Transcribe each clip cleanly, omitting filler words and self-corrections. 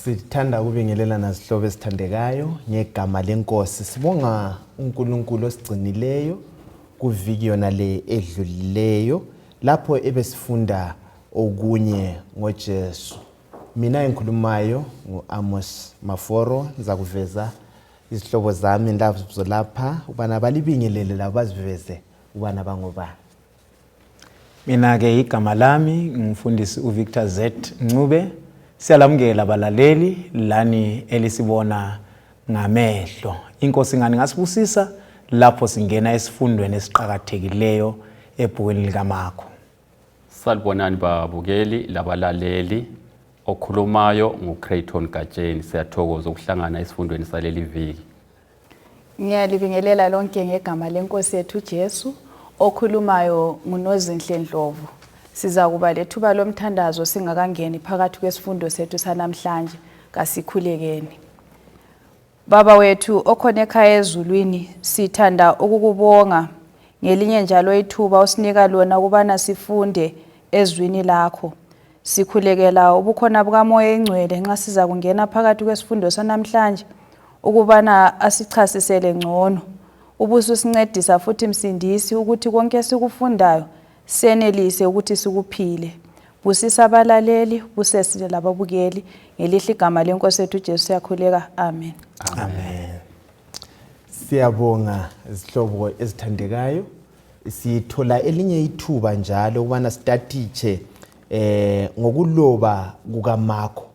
Sithanda ukubingelela nazihlobo esithandekayo ngegama lenkosi. Sibonga uNkulunkulu osigcinileyo kuviki yona le edlulileyo lapho ebesifunda okunye ngoJesu. Mina engikhulumayo nguAmos Maforo, ngiza kuveza izihlobo zami ndazo lapha ubana balibingelele labaziveze ubana bangobani. Mina ke igama lami ngumfundisi uVictor Z Ncube. Siyalamukela abalaleli lani elisibona ngamehlo. Inkosi ngani ngasibusisa lapho singena esifundweni esiqhakathekileyo ebhukwini likaMakho. Salibonani babukeli labalaleli, okhulumayo nguCrayton Gatsheni. Siyathokoza ukuhlangana esifundweni saleli viki. Ngiyalibingelela lonke ngegama lenkosi yethu Jesu. Okhulumayo nguNozinhle Ndlovu. Siza kuba lethuba lomthandazo singakangeni phakathi kwesifundo sethu sanamhlanje. Kasikhulekeni. Baba wethu okhona ekhaya ezulwini, sithanda ukukubonga ngelinye njalo ithuba osinika lona kubana sifunde ezwini lakho. Sikhulekela ubukhona bukaMoya eNgcwele nxa siza kungena phakathi kwesifundo sanamhlanje ukubana asichasisele ngcono. Ubususincedisa futhi msindisi ukuthi konke sikufundayo senelise ukuthi sikuphile. Busisa abalaleli, busesile lababukeli, ngelihle igama lenkosi yethu Jesu siyakhuleka. Amen. Amen. Siyabonga izihlobo ezithandekayo. Sithola elinye ithuba njalo ukubana statiche ngokuloba kukaMakho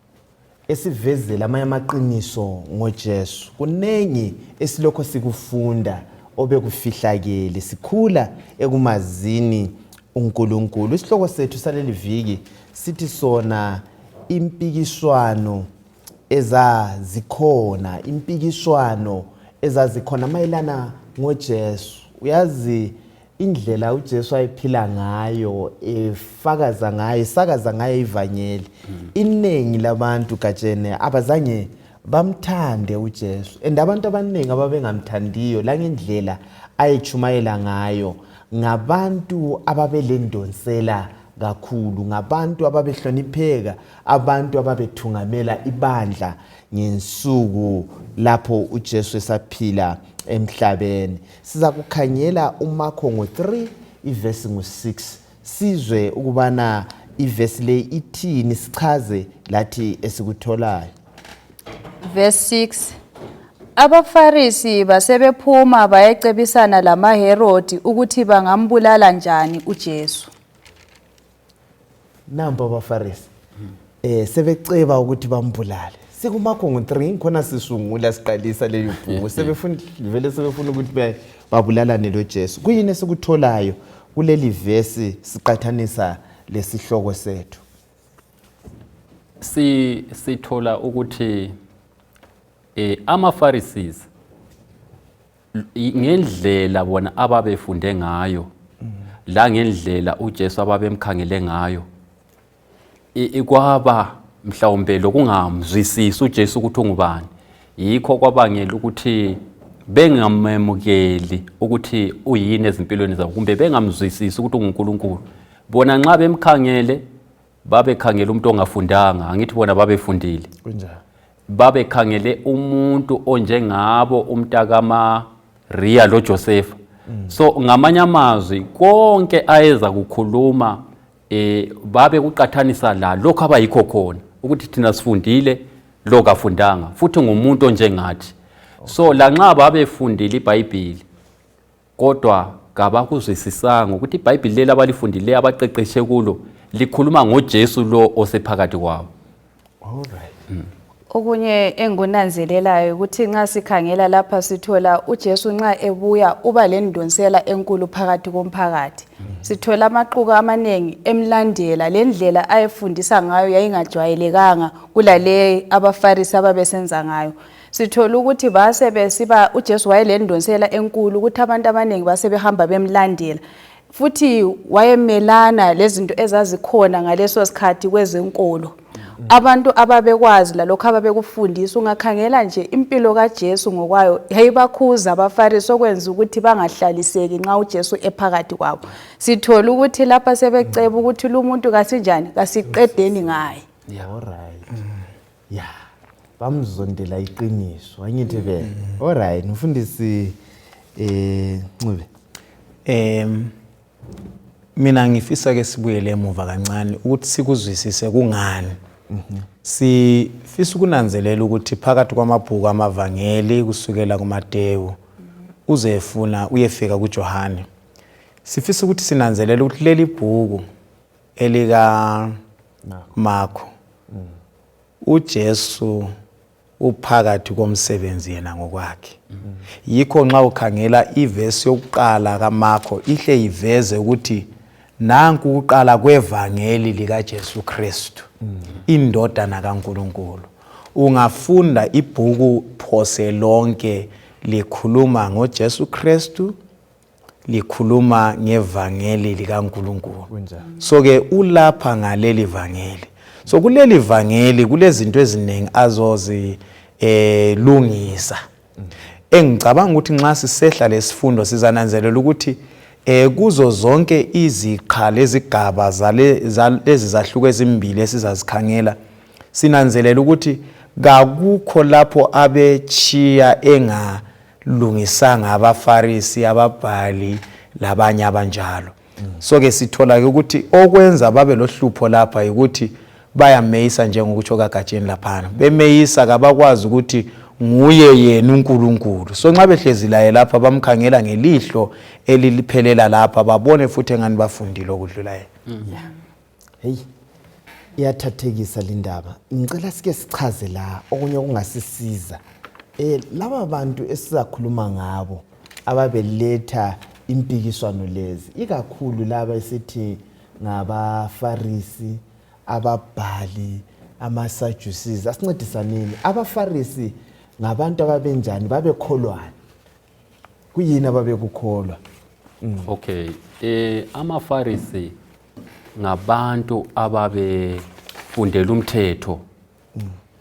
esivezela amanye amaqiniso ngoJesu. Kunengi esilokho sikufunda obekufihlakele sikhula ekumazini uNkulunkulu. Isihloko sethu saleli viki sithi sona impikiswano ezazikhona, impikiswano ezazikhona mayelana ngoJesu. Uyazi indlela uJesu ayephila ngayo, efakaza ngayo, sakaza ngayo ivangeli. Inengi labantu Gatshene abazange bamthande uJesu, and abantu abaningi ababengamthandiyo la ngendlela ayechumayela ngayo ngabantu ababelendonsela kakhulu, ngabantu ababehlonipheka, abantu ababethungamela ibandla ngensuku lapho uJesu esaphila emhlabeni. Siza kukhangela uMakho ngo-3 ivesi ngo-6 sizwe ukubana ivesi le ithini, sichaze lathi esikutholayo. Verse 6. AbaFarisi basebephuma bayecebisana lamaHerodi ukuthi bangambulala njani uJesu. Namba abaFarisi sebeceba ukuthi bambulale. SikuMakho ngo-3 khona sisungula siqalisa leyo bhuku. Sebefuna ukuthi babulalane loJesu. Kuyini esikutholayo kuleli vesi siqathanisa lesihloko sethu? Sithola ukuthi amaFarisi ngendlela bona ababefunde ngayo la ngendlela uJesu ababemkhangele ngayo ikwaba mhlawumbe lokungamzwisisi uJesu ukuthi ungubani. Yikho kwabangela ukuthi bengamemukeli ukuthi uyini ezimpilweni zabo, kumbe bengamzwisisi ukuthi unguNkulunkulu. Bona nxa bemkhangele babekhangela umuntu ongafundanga, angithi bona babefundile. Kunjani? Babekhangele umuntu onjengabo umntaka Maria lo Joseph. So ngamanye amazwi konke ayeza kukhuluma babe kuqathanisa la lokho abayikho khona ukuthi thina sifundile lokho afundanga futhi ngumuntu onjengathi. So la nxa babefundile iBhayibheli kodwa kabakuzwisisanga ukuthi iBhayibheli lela abalifundile abaqeqeshe kulo likhuluma ngoJesu lo osephakathi kwabo. All right. Okunye engunanzelelayo ukuthi nxa sikhangela lapha sithola uJesu nxa ebuya uba lendonsela enkulu phakathi komphakathi. Sithola amaqhuku amanengi emlandela, lendlela ayefundisa ngayo yayingajwayelekanga kulale abaFarisi ababesenza ngayo. Sithola ukuthi basebesiba uJesu wayelendonsela enkulu ukuthi abantu abanengi basebehamba bemlandela. Futhi wayemelana lezinto ezazikhona ngaleso sikhathi kwezenkolo. Abantu ababekwazi lalokho ababekufundisa. Ungakhangela nje impilo kaJesu ngokwayo yayibakhuza abaFarisi okwenza ukuthi bangahlaliseki nxa uJesu ephakathi kwabo. Sithola ukuthi lapha sebeceba ukuthi lo muntu kasinjani kasiqedeni ngaye. Yeah, all right. Yeah. bamzondela iqiniso angithi vele. Alright, mfundisi Ncube. Mina ngifisa ke sibuyele emuva kancane ukuthi sikuzwisise kungani. Sifisa ukunanzelela ukuthi phakathi kwamabhuku amavangeli kusukela kuMateyu uyefika kuJohane. Sifisa ukuthi sinanzelele ukuthi leli bhuku elika Marko uJesu uphakathi komsebenzi yena ngokwakhe. Yikho nxa ukhangela ivesi yokuqala kaMarko ihle iveze ukuthi nanku ukuqala kwevangeli lika Jesu Kristu, indodana kaNkulunkulu. Ungafunda ibhuku phose lonke likhuluma ngoJesu Kristu, likhuluma ngevangeli likaNkulunkulu. So ke ulapha ngaleli vangeli. So kuleli vangeli kulezinto eziningi azozi lungisa. Engicabanga ukuthi nxa sisehla lesifundo sizananzelela ukuthi kuzo zonke iziqha lezigaba lezi zahluko ezimbili esizazikhangela sinanzelela ukuthi kakukho lapho abechiya engalungisanga abaFarisi, ababhali labanye abanjalo. So ke sithola ukuthi okwenza babe lohlupho lapha ukuthi bayameyisa njengokutsho kaGatsheni laphana. Bemeyisa kabakwazi ukuthi nguye yena uNkulunkulu. So nxa behlezi laye lapha bamkhangela ngelihlo eliphelela lapha babone futhi engani bafundile okudlula yena. Hey. Iyathathekisa lindaba. Ngicela sike sichaze la okunye kungasisiza. Laba bantu esizakhuluma ngabo ababeletha impikiswano lezi ikakhulu laba esithi ngabaFarisi, ababhali, amaSaducees. Asincedisaneni. AbaFarisi ngabantu ababenjani, babekholwani? Kuyini ababekukholwa? Okay, amaFarisi ngabantu ababefundela umthetho.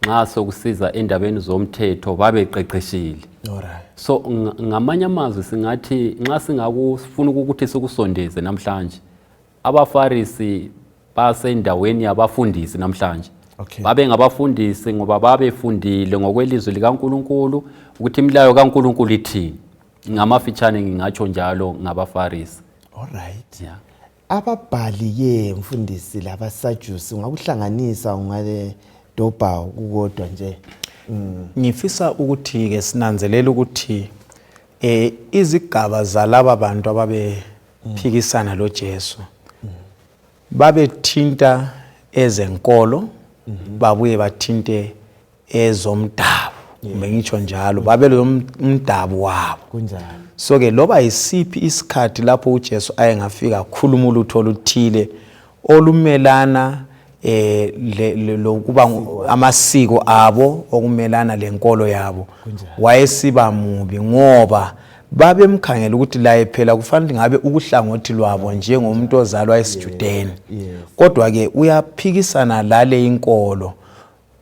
Nxa sokusiza endabeni zomthetho babeqeqeshile. Alright. So ngamanye amazwi singathi nxa singakufuna ukuthi sikusondeze namhlanje, abaFarisi basendaweni yabafundisi namhlanje. Okay. Babe ngabafundisi ngoba babefundile ngokwelizwi likaNkulunkulu ukuthi imilayo kaNkulunkulu ithini. Ngamafitshane ngingatsho njalo ngabaFarisi. Alright. Yeah. Ababhali ke mfundisi labaSadusi ungakuhlanganisa ngale doba kukodwa nje. Ngifisa ukuthi ke sinanzelela ukuthi izigaba zalaba bantu ababephikisana lo Jesu babethinta ezenkolo, babuye bathinte ezomdabu. Ngitsho njalo babe lo umdabu wabo. Kunjalo. So ke loba isiphi isikhathi lapho uJesu ayengafika khuluma ulutho oluthile olumelana lokuba amasiko abo okumelana lenkolo yabo, wayesiba mubi ngoba babemkhangela ukuthi la ephela kufanele ngabe ukuhlangothi lwabo njengomuntu ozalwa eSjudeni. Kodwa ke uyaphikisana lale inkolo.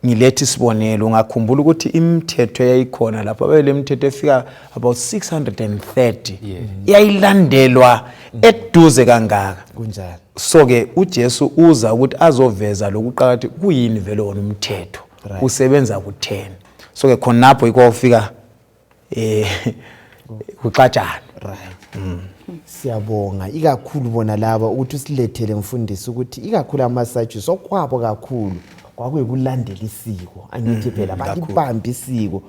Ngilethi isibonelo, ungakhumbula ukuthi imithetho yayikhona lapha bele imithetho efika about 630 yayilandelwa eduze kangaka. Kunjalo. So ke uJesu uza ukuthi azoveza lokuqakathi kuyini vele wona umthetho usebenza ku10. So ke khonapho ikwafika kuxatshana. Right. Siyabonga ikakhulu bona laba ukuthi usilethele mfundisi ukuthi ikakhulu amaSaducees okwabo kakhulu kwakuyikulandela isiko. Angithi phela balibamba isiko.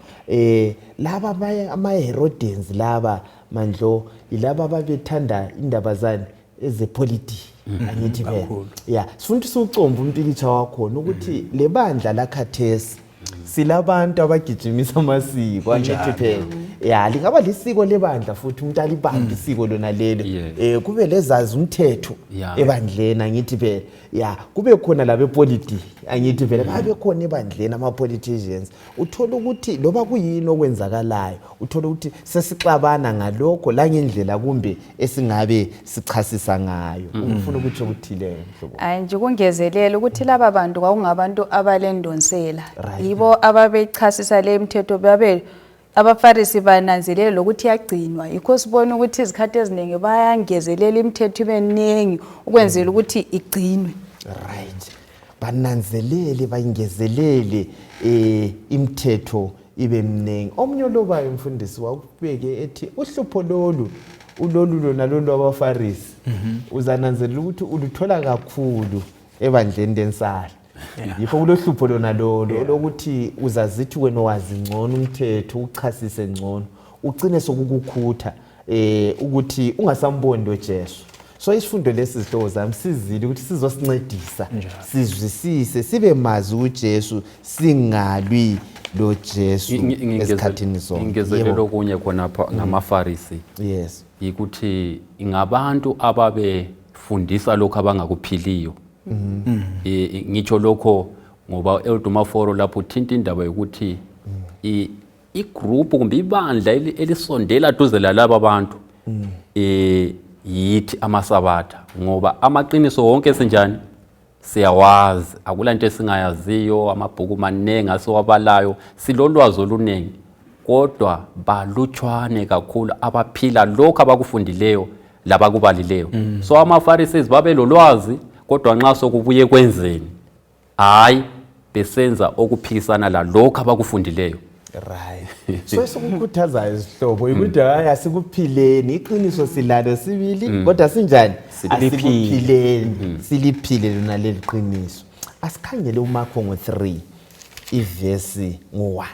Laba amaHerodens laba mandlo ilaba ababethanda indaba zani ezepolitiki. Angithi phela. Yeah, sifundisa ucomba umpikitsha wakho ukuthi lebandla lakhathesi silabantu abagijimisa amasiko. Angithi phela. Yeah, lingaba lisiko lebandla futhi umuntu alibamba isiko lona lelo. Kube lezazi umthetho ebandleni angithi phela. Yeah, kube khona labepolitiki angithi phela babe khona ebandleni ama-politicians. Uthola ukuthi loba kuyini okwenzakalayo, uthola ukuthi sesixabana ngalokho la ngendlela kumbe esingabe sichasisa ngayo. Ufuna ukuthi ukuthile mhlobo. Hayi nje kungezelela ukuthi laba bantu kwakungabantu abalendonsela. Yibo ababechasisa le mthetho babe abaFarisi bananzelela lokuthi yagcinwa. Yikho sibona ukuthi izikhathi eziningi bayangezelela imithetho ibeningi ukwenzela ukuthi igcinwe. Right. bananzelele bayingezelele imithetho ibe mningi. Omunye olobayo umfundisi wakubeke ethi uhlupho ulolu lona lolu abafarisi uzananzelela ukuthi uluthola kakhulu ebandleni lensala. Yikho kulohlupho lona lolo lokuthi uzazithi wena wazi ngcono umthetho uchasise ngcono ugcine sokukukhutha ukuthi ungasamboni loJesu. So isifundo lesi sihlobo zami sizile ukuthi sizosincedisa sizwisise sibe mazi uJesu singalwi loJesu esikhathini sonke. Ingezelelo kunye khonapha ngamafarisi. Yes. Yikuthi ngabantu ababefundisa lokho abangakuphiliyo. Ngitsho lokho ngoba eLdumaforo lapho thinta indaba yokuthi igroup kumbe ibandla elisondela duze lalabo abantu yithi amasabatha ngoba amaqiniso wonke senjani siyawazi akulanto esingayaziyo amabhuku manengi asiwabalayo silolwazi olunengi kodwa balutshwane kakhulu abaphila lokho abakufundileyo labakubalileyo. So amaFarisees babelolwazi kodwa nxa sokubuye kwenzeni hayi besenza okuphikisana lalokho abakufundileyo. Right. So esikukhuthazayo isihlobo ukuthi hayi asikuphileni iqiniso silalo sibili kodwa sinjani asikuphileni siliphile lona leli qiniso. Asikhangele uMarko ngo3 ivesi ngo1.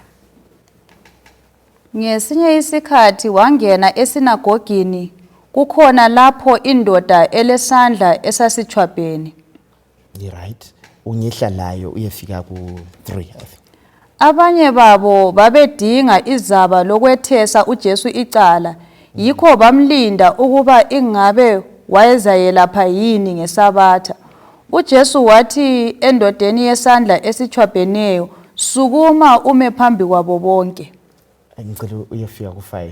Ngesinye isikhathi wangena esinagogini kukhona lapho indoda elesandla esasitshwabheni. Right. Unyehla layo uyefika ku3 I think. Abanye babo babedinga izaba lokwethesa uJesu icala yikho bamlinda ukuba ingabe wayezayelapha yini ngesabatha. uJesu wathi endodeni yesandla esitshwabheneyo sukuma ume phambi kwabo bonke. Ngicela uyefika ku5.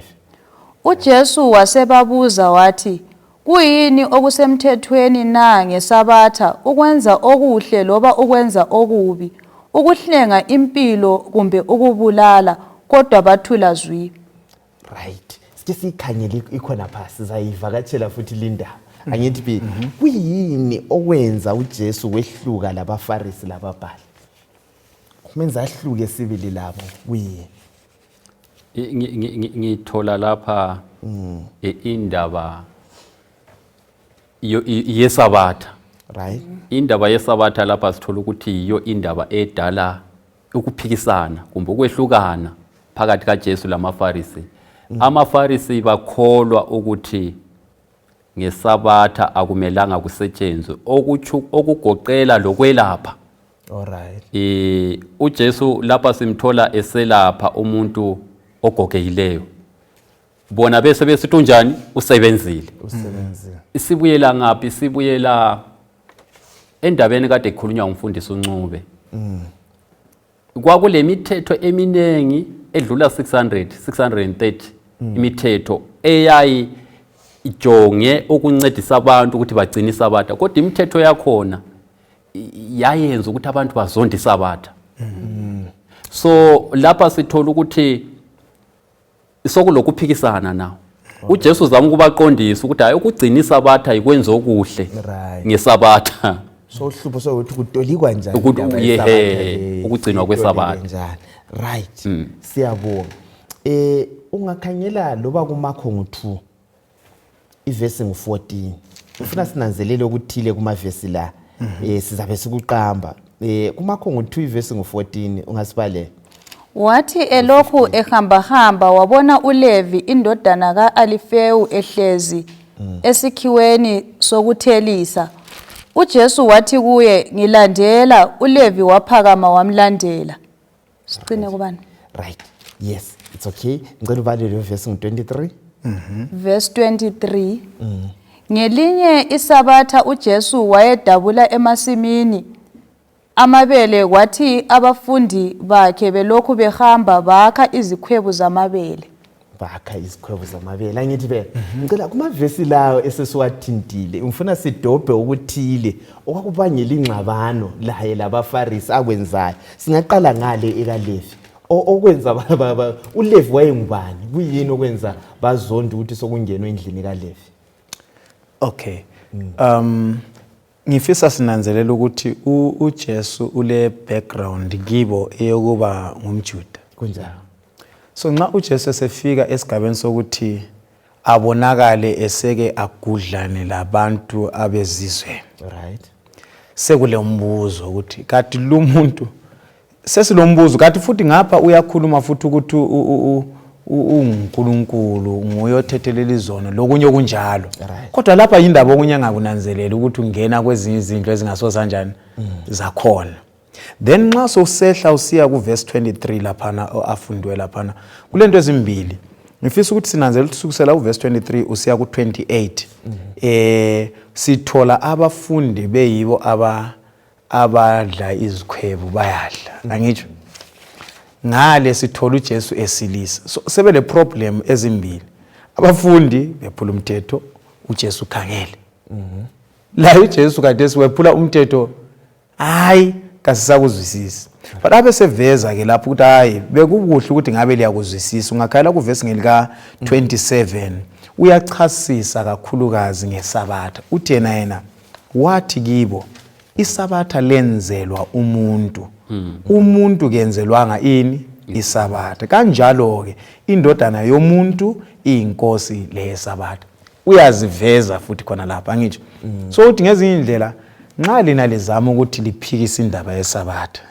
uJesu wasebabuza wathi kuyini okusemthethweni na ngesabatha ukwenza okuhle loba ukwenza okubi ukuhlenga impilo kumbe ukubulala kodwa bathula zwi. Right. Sike sikhangele ikhona phasi sizayivakatshela futhi lindaba. Angithi kuyini okwenza uJesu wehluka labaFarisi lababhali. Kumenza ahluke sibili labo kuyini. Ngithola lapha indaba yesabatha. Right. Indaba yesabatha lapha sithola ukuthi iyo indaba edala ukuphikisana kumbe ukwehlukana phakathi kaJesu lamaFarisi. AmaFarisi bakholwa ukuthi ngesabatha akumelanga kusetshenzwe okugoqela lokwelapha. Alright. uJesu lapha simthola eselapha umuntu ogogekileyo. Bona bese besithi unjani usebenzile. Isibuyela ngaphi? Isibuyela endabeni kade kukhulunywa umfundisi uNcube. Kwakule mithetho eminengi edlula 630 imithetho eyayi ijonge ukuncedisa abantu ukuthi bagcine isabatha kodwa imithetho yakhona yayenza ukuthi abantu bazonde isabatha. So lapha sithola ukuthi sokulokuphikisana nawo. uJesu zama ukubaqondisa ukuthi hayi ukugcina isabatha ikwenza okuhle ngesabatha. So uhlupho sokuthi kutolikwa njani ukugcinwa kwesabatha. Right. Siyabonga. Ungakhangela loba kuMarko ngo2 ivesi ngo14. Ufuna sinanzelele ukuthile kuma vesi la. Sizabe sikuqamba. kuMarko ngo2 ivesi ngo14 ungasibalela. Wathi elokhu ehamba wabona uLevi indodana kaAlifewu ehlezi esikhiweni sokuthelisa. uJesu wathi kuye ngilandela. uLevi waphakama wamlandela. Siqine kubani? Right. Yes, it's okay. Ngicela ubalele verse ngo23. Verse 23. Ngelinye isabatha uJesu wayedabula emasimini amabele kwathi abafundi bakhe belokhu behamba bakha izikhwebu zamabele. Bakha izikhwebu zamabele. Angithi ngicela kuma verse lawo esesiwathintile ngifuna sidobhe ukuthile okwakubangela ingxabano laye labaFarisi akwenzayo. Singaqala ngale ekaLevi. Okwenza uLevi wayengubani? Kuyini okwenza bazonda ukuthi sokungenwe endlini kaLevi? Okay. ngifisa sinanzelela ukuthi uJesu ule background kibo eyokuba ngumJuda. Kunjalo. So nxa uJesu esefika esigabeni sokuthi abonakale eseke agudlane labantu abezizwe. Right. Sekule umbuzo ukuthi kathi lo muntu sesilombuzo kathi futhi ngapha uyakhuluma futhi ukuthi uNkulunkulu nguye othethelela izono lokunye okunjalo. Kodwa lapha indaba okunye ngakunanzelela ukuthi ungena kwezinye izinto ezingasozanjani zakhona. Then nxa sosehla usiya ku verse 23 laphana afundwe laphana kulento ezimbili. Ngifisa ukuthi sinanzele ukuthi sukusela ku verse 23 usiya ku 28 sithola abafundi beyibo abadla izikhwebu bayadla. Angitsho ngale sithola uJesu esilisa. So sebe le problem ezimbili. Abafundi bephula umthetho, uJesu khangele. La uJesu kade siwephula umthetho hayi kasisakuzwisisa. But abe seveza ke lapho ukuthi hayi bekukuhle ukuthi ngabe liyakuzwisisa. Ungakhala ku verse ngelika 27 uyachasisa kakhulukazi ngesabatha. Uthi yena wathi kibo isabatha lenzelwa umuntu. Umuntu kenzelwanga ini isabatha. Kanjalo ke indodana yomuntu iyinkosi lesabatha. Uyaziveza futhi khona lapha angitsho. So uthi ngezinye indlela nxa lina lezama ukuthi liphikise indaba yesabatha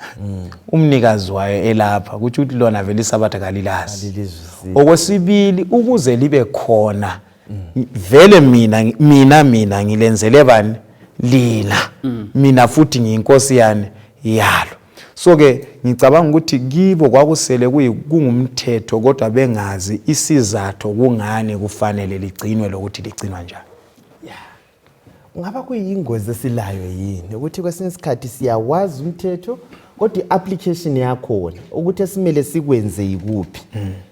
umnikazi wayo elapha ukuthi uthi lona vele isabatha kalilazi. Okwesibili ukuze libe khona vele mina ngilenzele bani lina mina futhi ngiyinkosi yani yalo. So ke ngicabanga ukuthi kibo kwakusele kungumthetho kodwa bengazi isizathu kungani kufanele ligcinwe lokuthi ligcinwa njani. Ngaba kuyingozi esilayo yini ukuthi kwesinye isikhathi siyawazi umthetho kodwa iapplication yakho ukuthi esimele sikwenze yikuphi.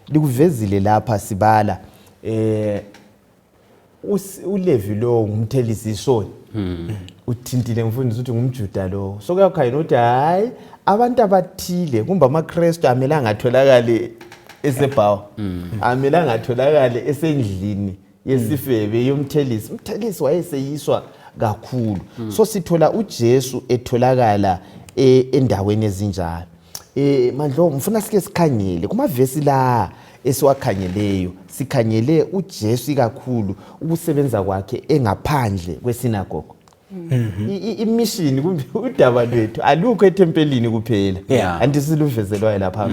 Likuvezile lapha sibala uLevi lo ngumthelisi isoni. Uthintile mfundisi uthi ngumJuda lo. So kuyakhaya ukuthi hayi abantu abathile kumbe amaKristu amelanga atholakale esebhawa. Amelanga atholakale esendlini yesifebe yomthelisi. Umthelisi wayeseyiswa kakhulu. So sithola uJesu etholakala endaweni ezinjalo. Mandlo mfuna sike sikhangele kuma verse la esiwakhanyeleyo. Sikhanyele uJesu kakhulu ukusebenza kwakhe engaphandle kwesinagogo. Imission kumbe udaba lwethu alukho etempelini kuphela. Anti siluvezelwayo lapha.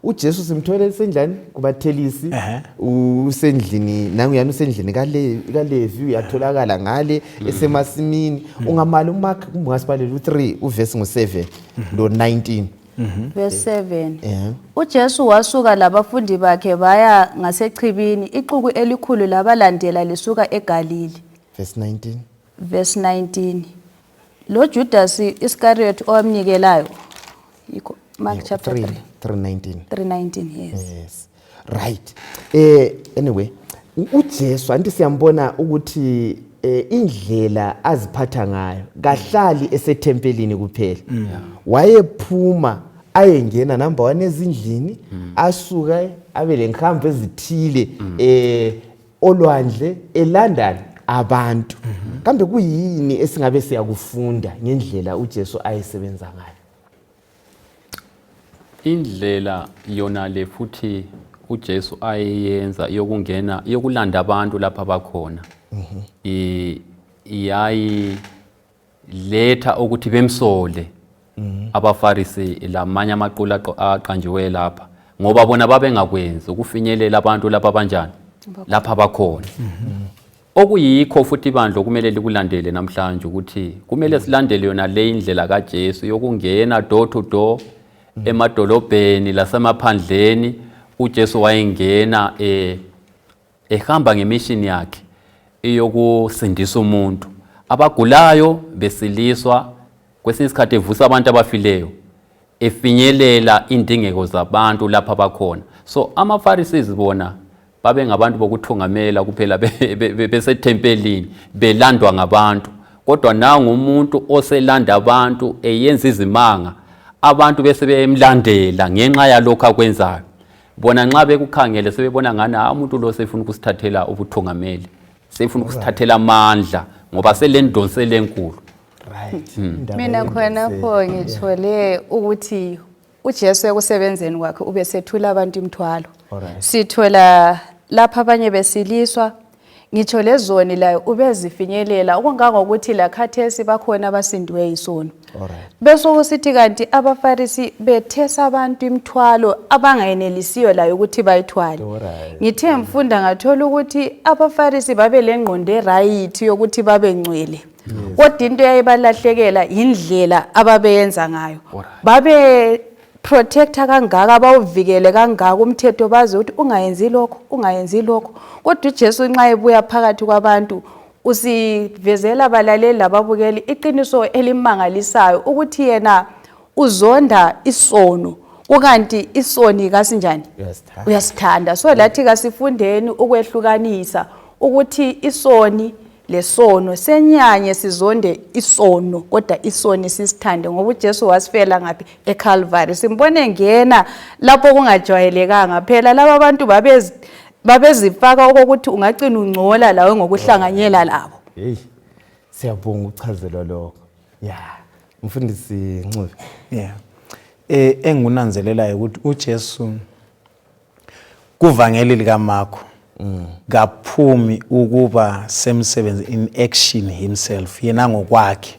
uJesu simthola esendlini kubathelisi usendlini nanguyani usendlini kaLevi uyatholakala ngale esemasimini. Ungamali uMark kumbe ngasibhalela u3 uverse ngo7 lo 19. Verse 7. uJesu wasuka labafundi bakhe baya ngasechibini ixuku elikhulu labalandela lisuka eGalili. Verse 19. Verse 19. Lo Judas Iscariot owamnikelayo. Mark chapter 3. 3:19. 3:19, yes. Yes. Right. Anyway, uJesu anti siyambona ukuthi indlela aziphatha ngayo kahlali esethempelini kuphela. Wayephuma ayengena number 1 ezindlini asuka abele ngikhambe ezithile olwandle eLondon abantu. Kambe kuyini esingabe siyakufunda ngendlela uJesu ayisebenza ngayo? Indlela yona le futhi uJesu ayenza yokungena yokulanda abantu lapha bakhona. Iyayi letha ukuthi bemsole abafarisi lamanye amaqula aqanjiwe lapha ngoba bona babengakwenza ukufinyelela abantu lapha banjani lapha bakhona. Okuyikho futhi bandlo kumele likulandele namhlanje ukuthi kumele silandele yona le indlela kaJesu yokungena door to door emadolobheni lasemaphandleni. uJesu wayengena ehamba ngemission yakhe eyokusindisa umuntu, abagulayo besiliswa, kwesinye isikhathi evusa abantu abafileyo, efinyelela indingeko zabantu lapha bakhona. So amaFarisi bona babe ngabantu bokuthungamela kuphela besethempelini belandwa ngabantu, kodwa nangu umuntu oselanda abantu eyenza izimanga, abantu bese bemlandela ngenxa yalokho akwenzayo. Bona nxa bekukhangele sebebona ngana umuntu lo sefuna ukusithathela ubuthungameli, sefuna ukusithathela amandla ngoba selendonsele enkulu. Alright. Mina khonapho ngithole ukuthi uJesu ekusebenzeni kwakhe ube sethula abantu imithwalo. Alright. Sithola lapha abanye besiliswa ngitsho lezoni layo ubezifinyelela okungangokuthi la khathesi bakhona abasindiwe yisono. Alright. Bese kusithi kanti abafarisi bethesa abantu imithwalo abangayenelisiyo layo ukuthi bayithwale. Alright. Ngithe mfunda ngathola ukuthi abafarisi babe lengqondo eright yokuthi babe ngcwele. Kodwa into eyayibalahlekela indlela ababeyenza ngayo. Babe protector kangaka bawuvikele kangaka umthetho bazi ukuthi ungayenzi lokho kodwa uJesu nxa ebuya phakathi kwabantu usivezela abalaleli lababukeli iqiniso elimangalisayo ukuthi yena uzonda isono ukanti isoni kasinjani uyasithanda so lathi kasifundeni ukwehlukanisa ukuthi isoni lesono senyanye sizonde isono kodwa isoni sisithande ngoba uJesu wasifela ngaphi eCalvary simbone ngena lapho kungajwayelekanga phela laba abantu babezifaka ukuthi ungagcina ungcola lawe ngokuhlanganyela labo. Hey. Siyabonga uchazelwa lokho. Yeah. Mfundisi Ncube. Yeah. Engunanzelelayo ukuthi uJesu kuvangeli likaMarko kaphumi ukuba semsebenzi in action himself yena ngokwakhe.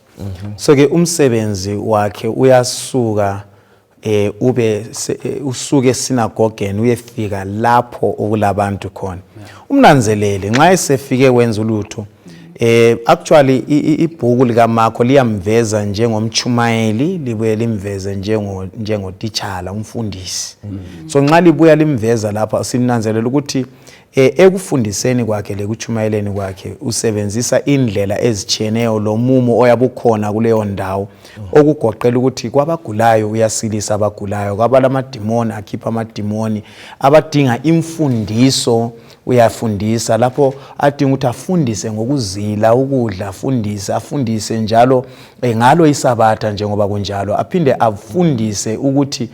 So ke umsebenzi wakhe uyasuka usuke esinagogeni uyefika lapho okulabantu khona. Umnanzelele nxa esefike kwenza ulutho actually ibhuku likaMarko liyamveza njengomchumayeli libuye limveze njengotitshala umfundisi. So nxa libuya limveza lapha sinanzelela ukuthi ekufundiseni kwakhe lekuchumayeleni kwakhe usebenzisa indlela ezitshiyeneyo lomumo oyabukhona kuleyo ndawo okugoqela ukuthi kwabagulayo uyasilisa abagulayo kwabalamadimoni akhipha amadimoni abadinga imfundiso uyafundisa lapho adinga ukuthi afundise ngokuzila ukudla afundise njalo ngalo isabatha njengoba kunjalo aphinde afundise ukuthi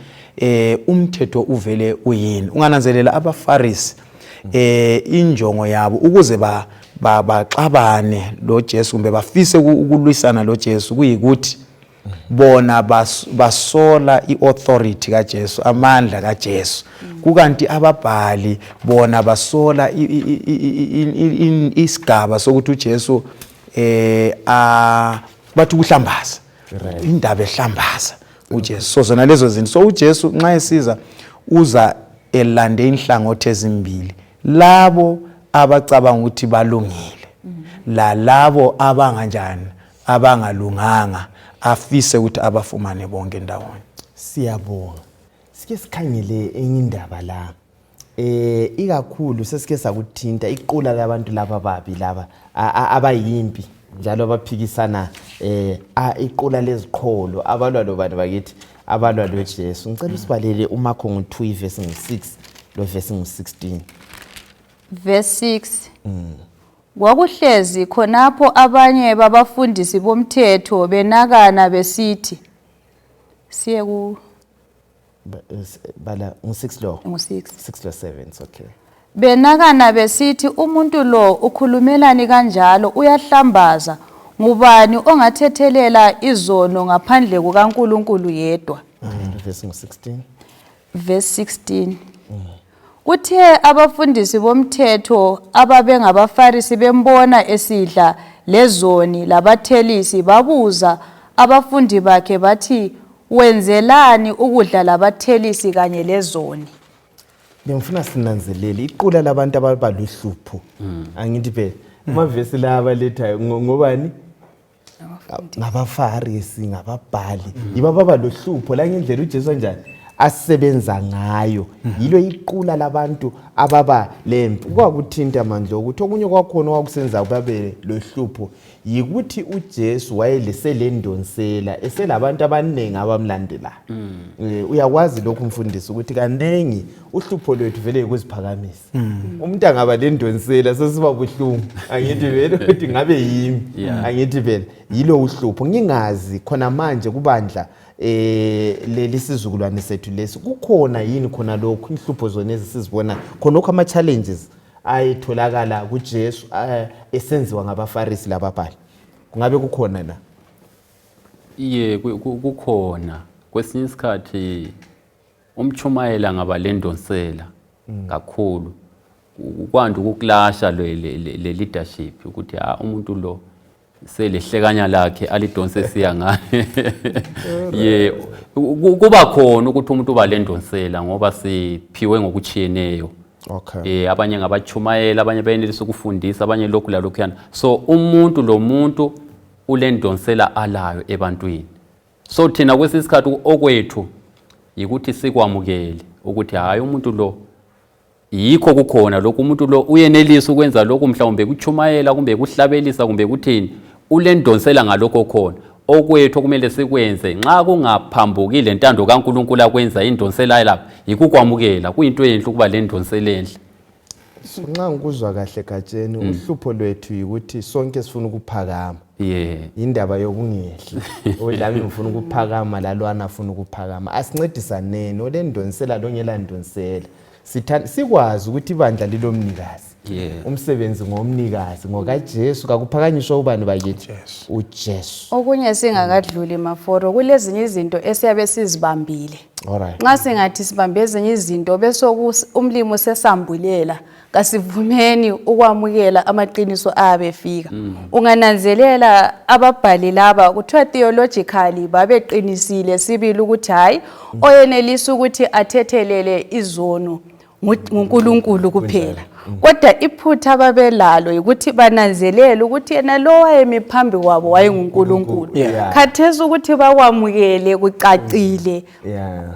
umthetho uvele uyini. Ungananzelela abafarisi injongo yabo ukuze baxabane lo Jesu kumbe bafise ukulwisana lo Jesu kuyikuthi bona basola iauthority kaJesu amandla kaJesu kukanti ababhali bona basola isigaba sokuthi uJesu bathi ukuhlambaza indaba ehlambaza uJesu so zona lezo zinto so uJesu nxa esiza uza elande inhlangothi ezimbili labo abacabanga ukuthi balungile labo abanganjani abangalunganga afise ukuthi abafumane bonke ndawonye. Siyabonga. Sike sikhangele enye indaba la. Ikakhulu sesike sakuthinta iqula labantu laba babi laba abayimpi njalo abaphikisana iqula leziqholo abalwa lobani bakithi abalwa loJesu. Ngicela usibalele uMarko 2 verse 6 lo verse 16. Verse 6 Kwakuhlezi khonapho abanye babafundisi bomthetho benakana besithi siye ku bala 6 lo 6 lo 7 okay. Benakana besithi umuntu lo ukhulumelani kanjalo uyahlambaza ngubani ongathethelela izono ngaphandle kukaNkulunkulu yedwa. Verse 16. Verse 16 Kuthe abafundisi bomthetho ababengabafarisi bembona esidla lezoni labathelisi babuza abafundi bakhe bathi wenzelani ukudla labathelisi kanye lezoni. Ngifuna sinanzelele iqula labantu ababaluhlupho angithi phela amavesi la abalethayo ngobani ngabafarisi ngababhali yiba baba lohlupho la ngendlela uJesu njani asebenza ngayo yilo iqula labantu ababa lempi kwakuthinta manje ukuthi okunye kwakhona kwakusenza babe lohlupho yikuthi uJesu wayeselendonsela eselabantu abaningi abamlandelayo. Uyakwazi lokhu mfundisi ukuthi kanengi uhlupho lwethu vele ukuziphakamisa umuntu angaba lendonsela sesiba buhlungu angithi vele ukuthi ngabe yimi angithi vele yilo uhlupho ngingazi khona manje kubandla leli sizukulwane sethu lesi kukhona yini khona lokho inhlupho zona ezisizibona khona lokho ama challenges ayitholakala kuJesu esenziwa ngabafarisi lababhali kungabe kukhona la kukhona kwesinye isikhathi umchumayela ngaba lendonsela kakhulu kwanda ukukulasha le leadership ukuthi umuntu lo selehlekanya lakhe alidonse siya ngaye kuba khona ukuthi umuntu uba lendonsela ngoba siphiwe ngokuchiyeneyo. Okay. Abanye ngabachumayela, abanye bayenelisa ukufundisa, abanye lokhu la lokhuyana. So umuntu lo muntu ulendonsela alayo ebantwini. So thina kwesisikhathi okwethu yikuthi sikwamukele ukuthi hayi umuntu lo yikho kukhona lokho umuntu lo uyenelisa ukwenza lokho mhlawumbe kuchumayela kumbe kuhlabelisa kumbe kuthini ulendonsela ngalokho khona. Okwethu kumele sikwenze nxa kungaphambukile intando kaNkuluNkulu akwenza indonsela lapha yikukwamukela kuyinto enhle ukuba lendonsela enhle. Nxa ngikuzwa kahle Gatsheni uhlupho lwethu ukuthi sonke sifuna ukuphakama. Indaba yokungehli olami ngifuna ukuphakama lalwana afuna ukuphakama asincedisaneni olendonsela longelandonsela sikwazi ukuthi ibandla lilomnikazi. Umsebenzi ngomnikazi ngokaJesu kakuphakanyiswa ubani bakithi uJesu. Okunye singakadluli Maforo kulezinye izinto esiyabe sizibambile. Alright. Nxa singathi sibambe ezinye izinto bese umlimo sesambulela kasivumeni ukwamukela amaqiniso abefika. Ungananzelela ababhali laba kuthiwa theologically babeqinisile sibili ukuthi hayi oyenelisa ukuthi athethelele izono nguNkulunkulu kuphela. Kodwa iphutha babelalo ukuthi bananzelele ukuthi yena lo wayemi phambi kwabo wayenguNkulunkulu. Khathesi ukuthi bakwamukele kucacile.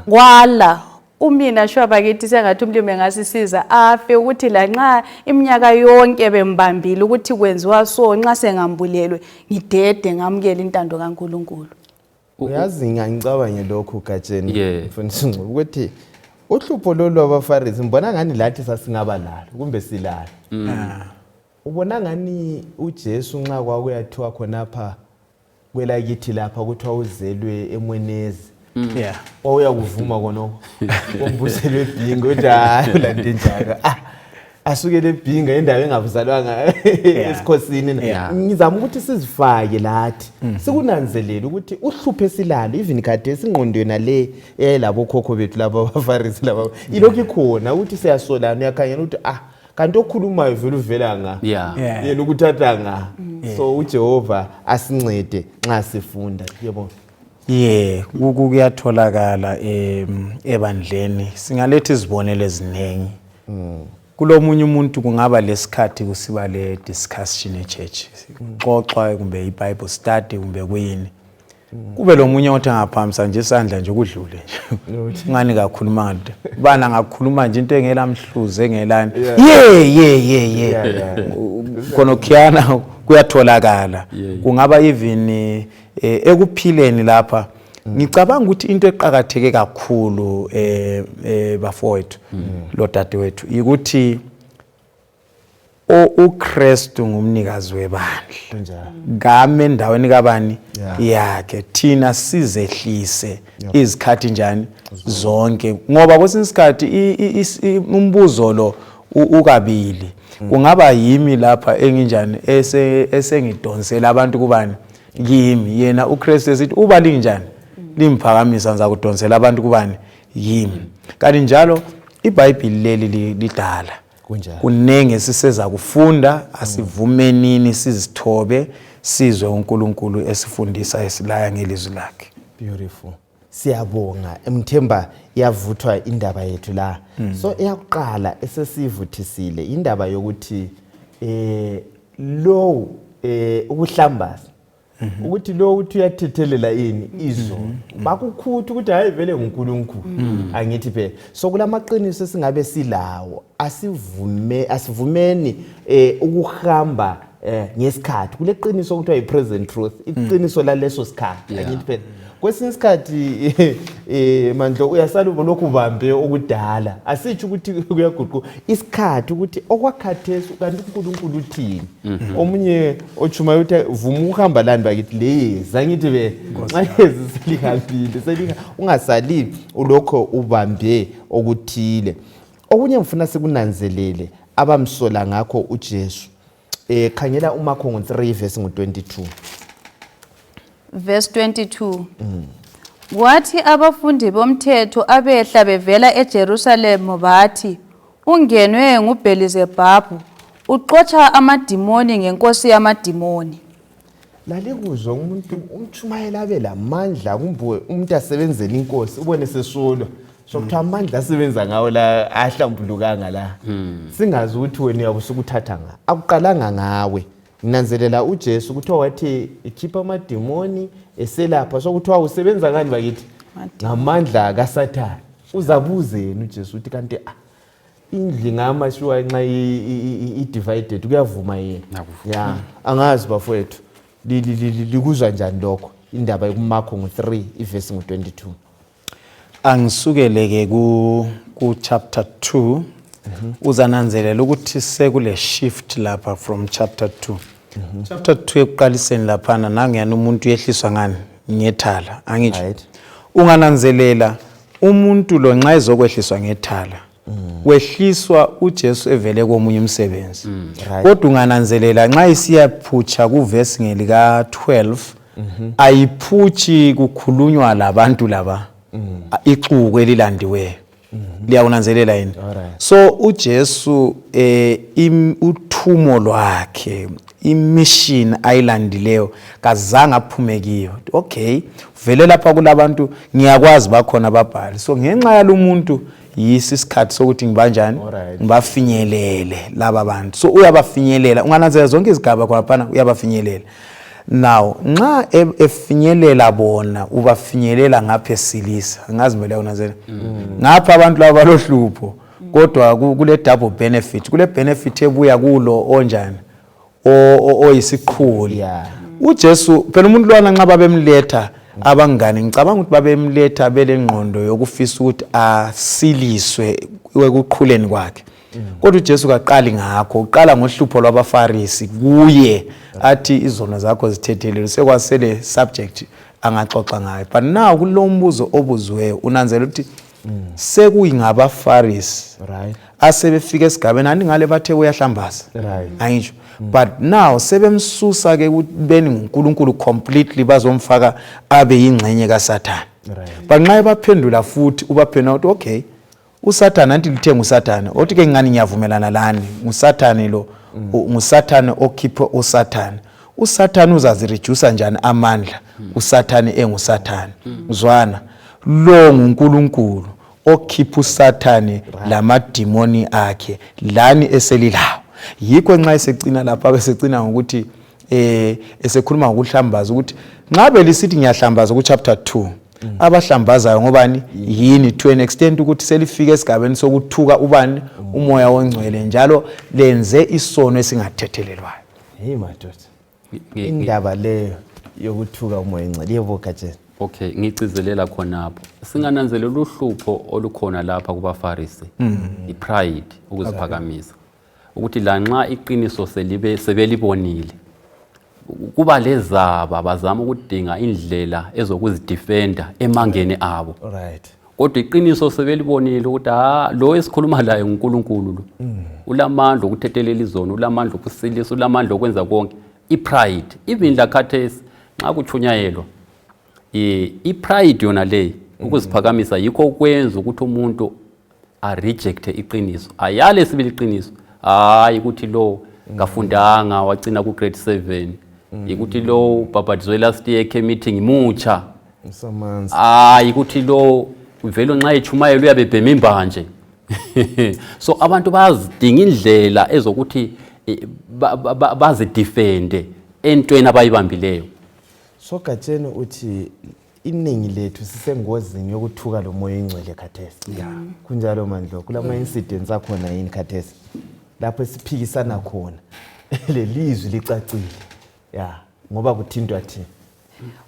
Kwala umina shwa bakithi sengathi umlimi engasisiza afe ukuthi la nxa iminyaka yonke bembambile ukuthi kwenziwa so nxa sengambulelwe ngidede ngamukela intando kaNkulunkulu. Uyazi ngicabanga lokho Gatsheni mfundisi Ngcobo ukuthi uhlupho lolu abaFarisi mbona ngani lathi sasingaba lalo kumbe silalo. Ubona ngani uJesu nxa kwakuyathiwa khonapha kwelakithi lapha kuthiwa uzelwe eMwenezi. Wawuya kuvuma konoko ombuselwe ebhinga ukuthi hayi ulande njaka asukele ebhinga indawo engabuzalwanga esikhosini. Ngizama ukuthi sizifake lathi sikunanzelele ukuthi uhlupho esilalo even kade esingqondweni nale elabo khokho bethu laba abaFarisi laba ilokho ikhona ukuthi siyasolana uyakhanyela ukuthi kanti okhulumayo vele uvela nga yena ukuthatha nga. So uJehova asincede nxa sifunda yebo. Kuyatholakala ebandleni singaletha izibonelo eziningi. Kulomunye umuntu kungaba lesikhathi kusiba le discussion eChurch xoxa kumbe iBible study kumbe kuyini kube lomunye othi ngaphambisa nje isandla nje kudlule nje ngani kakhuluma ngalento bana ngakhuluma nje into engelamhluze engelani khona kuyatholakala kungaba even ekuphileni lapha. Ngicabanga ukuthi into eqhakatheke kakhulu bafowethu lo dadewethu ukuthi uKristu ngumnikazi webandla ngame endaweni kabani yakhe thina sizehlise izikhathi njani zonke ngoba kwesinye isikhathi umbuzo lo ukabili kungaba yimi lapha enginjani esengidonsela abantu kubani yimi yena uKristu esithi uba linjani limphakamisa ngizakudonsela abantu kubani yimi. Kanti njalo iBhayibheli leli lidala kunenge siseza kufunda asivumenini sizithobe sizwe uNkulunkulu esifundisa esilaya ngelizwi lakhe. Beautiful. Siyabonga emthemba yavuthwa indaba yethu la. So eyakuqala esesivuthisile indaba yokuthi lo ukuhlambaza ukuthi lo uthi uyathethelela ini izono bakukhutha ukuthi hayi vele nguNkulunkulu angithi phela. So kulamaqiniso singabe silawo asivumeni ukuhamba ngesikhathi kuleqiniso ukuthiwa ipresent truth iqiniso laleso sikhathi angithi phela. Kwesinye isikhathi mandlo uyasala lokhu ubambe okudala asitsho ukuthi kuyaguquka isikhathi ukuthi okwakhathesi kanti uNkulunkulu uthini. Omunye ochumayo uthi vuma uhamba lani bakithi leza ngithi be nxa ezilihambile ungasali ulokho ubambe okuthile. Okunye ngifuna sikunanzelele abamsola ngakho uJesu khangela uMakho 3 verse 22. verse 22. Kwathi abafundi bomthetho abehla bevela eJerusalema bathi, ungenwe nguBhelizebhabhu, uxotsha amadimoni ngenkosi yamadimoni. Lalikuzwa umuntu umtshumayela abe lamandla kumbe umuntu asebenzela inkosi ubone sesolwa. Sokuthiwa amandla asebenza ngawo la ahlambulukanga la. Singazi ukuthi wena uyabusukuthatha nga. Akuqalanga ngawe. Nginanzelela uJesu kuthiwa wathi ikhipha amadimoni eselapha sokuthiwa usebenza ngani bakithi? Ngamandla kaSathane. Uzabuze yena uJesu uthi kanti indli ngamashuwa nxa i-divided kuyavuma yena. Ya, angazi bafowethu. Likuzwa njani lokho? Indaba yokuMakho ngo-3 ivesi ngo-22. Angisukeleke ku chapter 2 uzananzelela ukuthi sekule shift lapha from chapter 2. Chapter 2 ekuqaliseni laphana nangiyana umuntu uyehliswa ngani ngethala angitsho. Right. Ungananzelela umuntu lo nxa ezokwehliswa ngethala wehliswa uJesu evele komunye umsebenzi. Kodwa ungananzelela nxa isiyaphutsha kuvesi ngelika 12 ayiphuthi kukhulunywa labantu laba ixuku elilandiweyo. Liyakunanzelela yini? So uJesu uthumo lwakhe imission ayilandileyo kazange aphume kiyo. Okay, vele lapha kulabantu ngiyakwazi bakhona ababhali. So ngenxa yalomuntu yisi isikhathi sokuthi ngibanjani ngibafinyelele laba bantu. So uyabafinyelela, ungananzelela zonke izigaba kwaphana uyabafinyelela. Now nxa efinyelela bona ubafinyelela ngapha esilisa ngazi mele unanzelela ngapha abantu laba balohlupho kodwa kule double benefit, kule benefit ebuya kulo onjani oyisiqhuli. uJesu phela umuntu lwana nxa babemletha abangane ngicabanga ukuthi babemletha belengqondo yokufisa ukuthi asiliswe ekuqhuleni kwakhe. Kodwa uJesu kaqali ngakho, uqala ngohlupho lwabaFarisi kuye athi izono zakho zithethelelwe sekwasele subject angaxoxa ngayo. But now kulombuzo obuziweyo unanzela ukuthi sekuyingabaFarisi asebefika esigabeni andingale bathe uyahlambaza ayisho. But now sebemsusa ke kubeni uNkulunkulu completely bazomfaka abe yingcenye kaSathane. But nxa ebaphendula futhi ubaphendula ukuthi okay uSathane anti lithe nguSathane othi ke ngani ngiyavumelana lani nguSathane lo nguSathane okhiphe uSathane. uSathane uzazireduce njani amandla uSathane enguSathane uzwana lo nguNkulunkulu okhipha uSathane lamadimoni akhe lani eselilawo. Yikho nxa esecina lapha besecina ngokuthi esekhuluma ngokuhlambaza ukuthi ngabe lisithi ngiyahlambaza ku chapter 2 abahlambazayo ngobani yini to an extent ukuthi selifika esigabeni sokuthuka ubani umoya wongcwele njalo lenze isono esingathethelelwayo. Hey madoda, indaba leyo yokuthuka umoya wongcwele yevoka nje. Okay, ngicizelela khonapho. Singananzelela uhlupho olukhona lapha kubaFarisi. iPride, ukuziphakamisa. Ukuthi la nxa iqiniso sebelibonile kuba lezaba bazama ukudinga indlela ezokuzidefenda emangeni abo. Kodwa iqiniso sebelibonile ukuthi lo esikhuluma laye uNkulunkulu lo ulamandla okuthethelela izono, ulamandla okusilisa, ulamandla okwenza konke. iPride even la khathesi nxa kuchunyayelwa iPride yona le ukuziphakamisa yikho ukwenza ukuthi umuntu reject iqiniso, ayale sibili iqiniso. Hayi ukuthi lo ngafundanga wagcina ku grade 7, ukuthi lo babhadizwe last year ke meeting imutsha. Hayi ukuthi lo vele nxa echumayela uyabebhema imbanje. So abantu bazidinga indlela ezokuthi bazidefende entweni abayibambileyo. So Gatsheni uthi iningi lethu sisengozini yokuthuka lo moya ingcwele khathesi. Kunjalo mandlo kulama incidents akhona yini khathesi lapho siphikisana khona lelizwi licacile ngoba kuthintwa thina.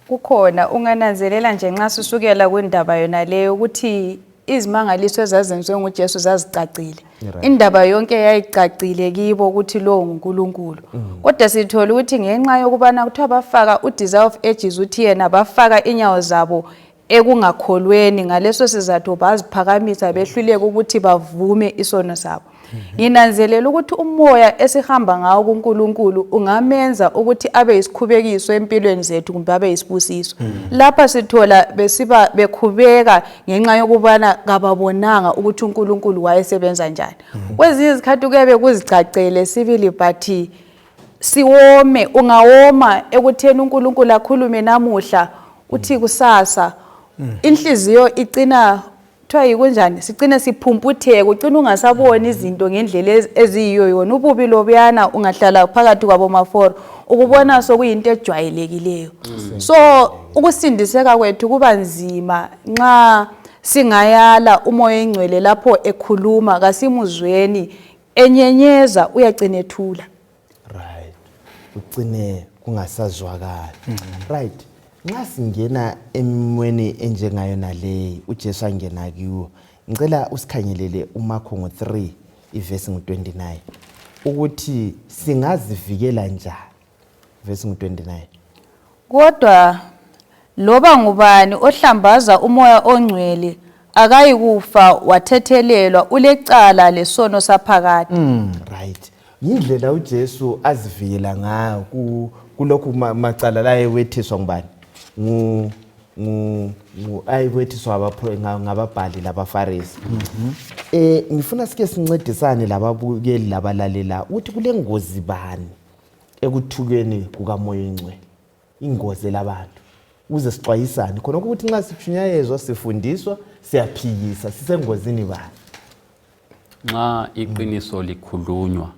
Kukhona ungananzelela nje nxa sisukela kwindaba yona leyo ukuthi izimangaliso ezazenziwe nguJesu zazicacile. Indaba yonke yayicacile kibo ukuthi lo uNkulunkulu. Kodwa sithola ukuthi ngenxa yokubana kuthiwa bafaka uDesire of Ages uthi yena bafaka inyawo zabo ekungakholweni ngaleso sizathu baziphakamisa behluleka ukuthi bavume isono sabo. Nginanzelela ukuthi umoya esihamba ngawo kuNkulunkulu ungamenza ukuthi abe isikhubekiso empilweni zethu kumbe abe isibusiso. Lapha sithola besiba bekhubeka ngenxa yokubana kababonanga ukuthi uNkulunkulu wayesebenza njani. Kwezinye izikhathi kuyebe kuzicacele sibili but siwome, ungawoma ekutheni uNkulunkulu akhulume namuhla uthi kusasa inhliziyo igcina kuthiwa yikunjani, sigcine siphumputheke, ugcina ungasaboni izinto ngendlela eziyiyo yona. Ububi lobuyana ungahlala phakathi kwabomaforo ukubona sokuyinto ejwayelekileyo. So ukusindiseka kwethu kuba nzima nxa singayala umoya engcwele lapho ekhuluma kasimuzweni enyenyeza uyagcina ethula. Right. Ugcine kungasazwakala. Right. Nxa singena emweni enjengayo naleyi uJesu angena kiwo. Ngicela usikhangelele uMarko 3 ivesi 29 ukuthi singazivikela njani. Vesi 29. Kodwa loba ngubani ohlambaza umoya ongcwele akayikufa wathethelelwa ulecala lesono saphakade. Right. Yindlela uJesu azivikela ngayo kulokhu macala la ewethiswa ngubani? Ayewethiswa ngababhali labaFarisi. Ngifuna sike sincedisane lababukeli labalalela ukuthi kule ngozi bani ekuthukeni kukamoya engcwele. Ingozi labantu. Uze sixwayisane khona ukuthi nxa siphunyayezwa sifundiswa siyaphikisa sisengozini bani. Nxa iqiniso likhulunywa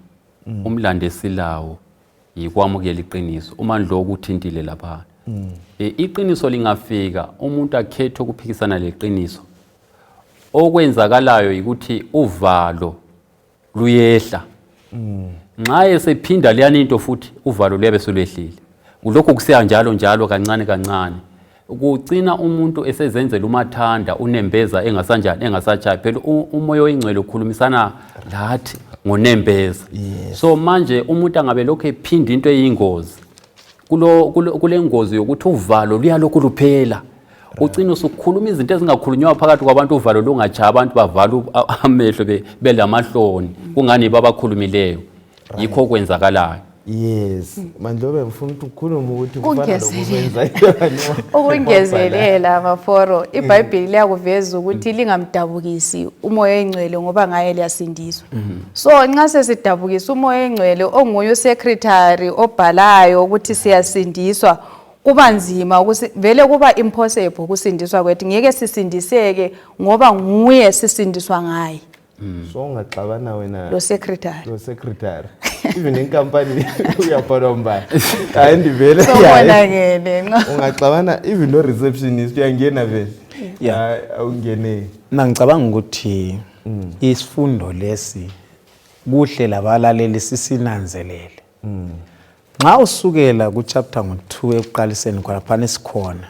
umlando esilawo yikwamukela iqiniso umandlo okuthintile lapha. Iqiniso lingafika umuntu akhethe ukuphikisana leqiniso. Okwenzakalayo ukuthi uvalo luyehla. Nxa esephinda leyani into futhi uvalo liyabe selwehlile. Kulokho kusiya njalo kancane kancane. Ukucina umuntu esezenzela umathanda unembeza engasanjani engasachayi phela umoya oyingcwele ukhulumisana lathi ngonembeza. So manje umuntu angabe lokho ephinda into eyingozi kule ngozi yokuthi uvalo luyalokhu luphela. Ucina usukhuluma izinto ezingakhulunywa phakathi kwabantu uvalo lungachayi abantu bavala amehlo belamahloni kungani babakhulumileyo. Yikho kwenzakalayo. Yes, Mandlobe ngifuna ukukhuluma ukuthi kufana lokwenza ukungezelela maforo. iBhayibheli liyakuveza ukuthi lingamdabukisi umoya engcwele ngoba ngaye liyasindiswa. So nxa sesidabukisa umoya engcwele onguye usecretary obhalayo ukuthi siyasindiswa kuba nzima ukuthi vele kuba impossible ukusindiswa kwethu. Ngeke sisindiseke ngoba nguye sisindiswa ngaye. So ungaxabana wena lo secretary even inkampani uyabhala mbani hayi ndivele ngene ungaxabana even no receptionist uyangena vele awungene. Ngicabanga ukuthi isifundo lesi kuhle labalaleli sisinanzelele. Nxa usukela ku chapter 2 ekuqaliseni khona sikhona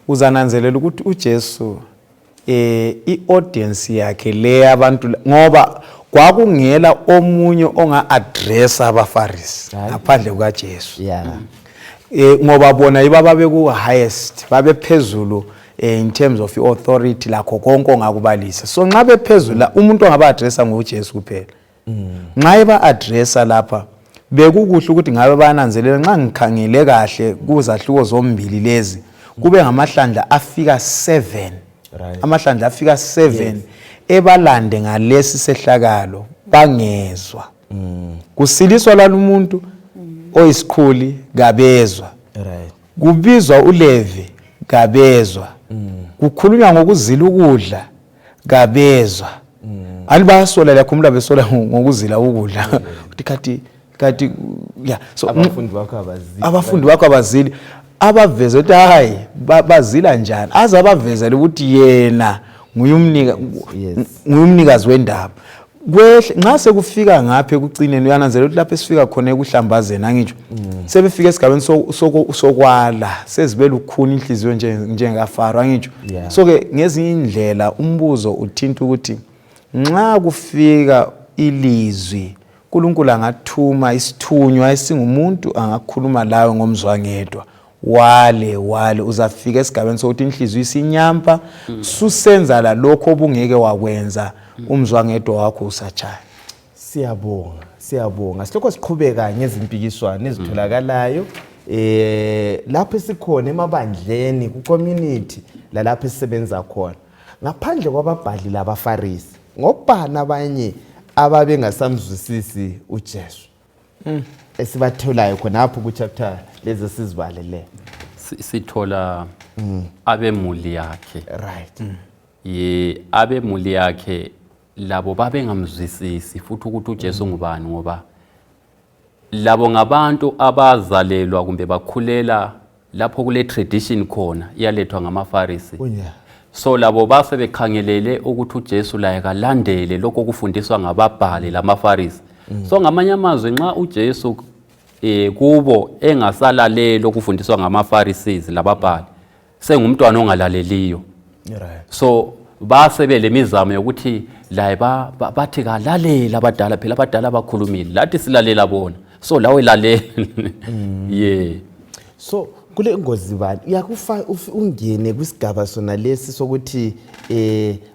uzananzelela ukuthi uJesu i-audience yakhe le abantu ngoba kwakungela omunye onga-addressa abaFarisi ngaphandle kukaJesu. Ngoba bona ibababe ku-highest babephezulu in terms of authority lakho konke ongakubalisa. So nxa bephezulu umuntu ongaba-addressa nguJesu kuphela. Nxa eba-addressa lapha bekukuhle ukuthi ngabe bananzelela nxa ngikhangele kahle kuzahluko zombili lezi kube ngamahlandla afika 7. Amahlandla afika 7 ebalande ngalesi sehlakalo bangezwa. Kusiliswa lalumuntu oyisikhuli kabezwa. Kubizwa uLevi kabezwa. Kukhulunywa ngokuzila ukudla kabezwa. Alibasola lakhumula besola ngokuzila ukudla. Kati so abafundi bakho abazili abaveza ukuthi hayi bazila njani aze abavezele ukuthi yena nguyumnikazi wendaba. Kwehle nxa sekufika ngapha ekucineni uyananzela ukuthi lapho esifika khona ekuhlambazeni angitsho sebefika esigabeni sokwala sezibela ukukhuna inhliziyo njengafaro angitsho. So ke ngezinye indlela umbuzo uthinta ukuthi nxa kufika ilizwi uNkulunkulu angathuma isithunywa esingumuntu angakhuluma lawe ngomzwangedwa wale uzafika esigabeni sokuthi inhliziyo isinyampa susenza la lokho obungeke wakwenza umzwangedwa wakho usachaya. Siyabonga silokho siqhubeka ngezimpikiswano ezitholakalayo lapho sikhona emabandleni ku-community lalapho sisebenza khona ngaphandle kwababhali labafarisi ngobani abanye ababengasamzwisisi uJesu esibatholayo khonapho ku-chapter lezi sizibalele sithola abemuli yakhe right abemuli yakhe labo babengamzwisisi futhi ukuthi uJesu ngubani ngoba labo ngabantu abazalelwa kumbe bakhulela lapho kule tradition khona iyalethwa ngamafarisi so labo base bekhangelele ukuthi uJesu la ekalandele lokho okufundiswa ngababhali lamafarisi so ngamanye amazwi nxa uJesu kubo engasalaleli okufundiswa ngamaFarisees lababhali sengumntwana ongalaleliyo so basebe lemizamo yokuthi la bathi kalalela abadala phela abadala bakhulumile lathi silalela bona so lawe lalela so kule ngozi bani uyakufa ungene kwisigaba sona lesi sokuthi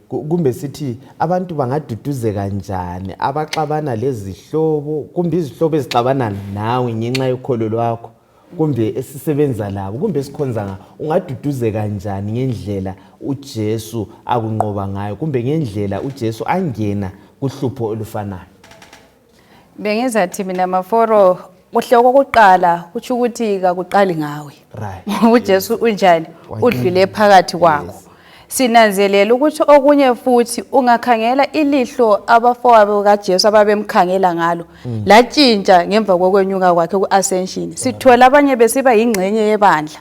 kumbe sithi abantu bangaduduze kanjani abaxabana lezihlobo kumbe izihlobo ezixabana nawe ngenxa yokholo lwakho kumbe esisebenza labo kumbe sikhonza ungaduduze kanjani ngendlela uJesu akunqoba ngayo kumbe ngendlela uJesu angena kuhlupho olufanayo bengizathi mina maforo kuhle kokuqala kuthi ukuthi akuqali ngawe uJesu unjani udlule phakathi kwakho sinanzelela ukuthi okunye futhi ungakhangela ilihlo abafowabo kaJesu ababemkhangela ngalo latshintsha ngemva kokwenyuka kwakhe kuascension sithola abanye besiba ingcenye yebandla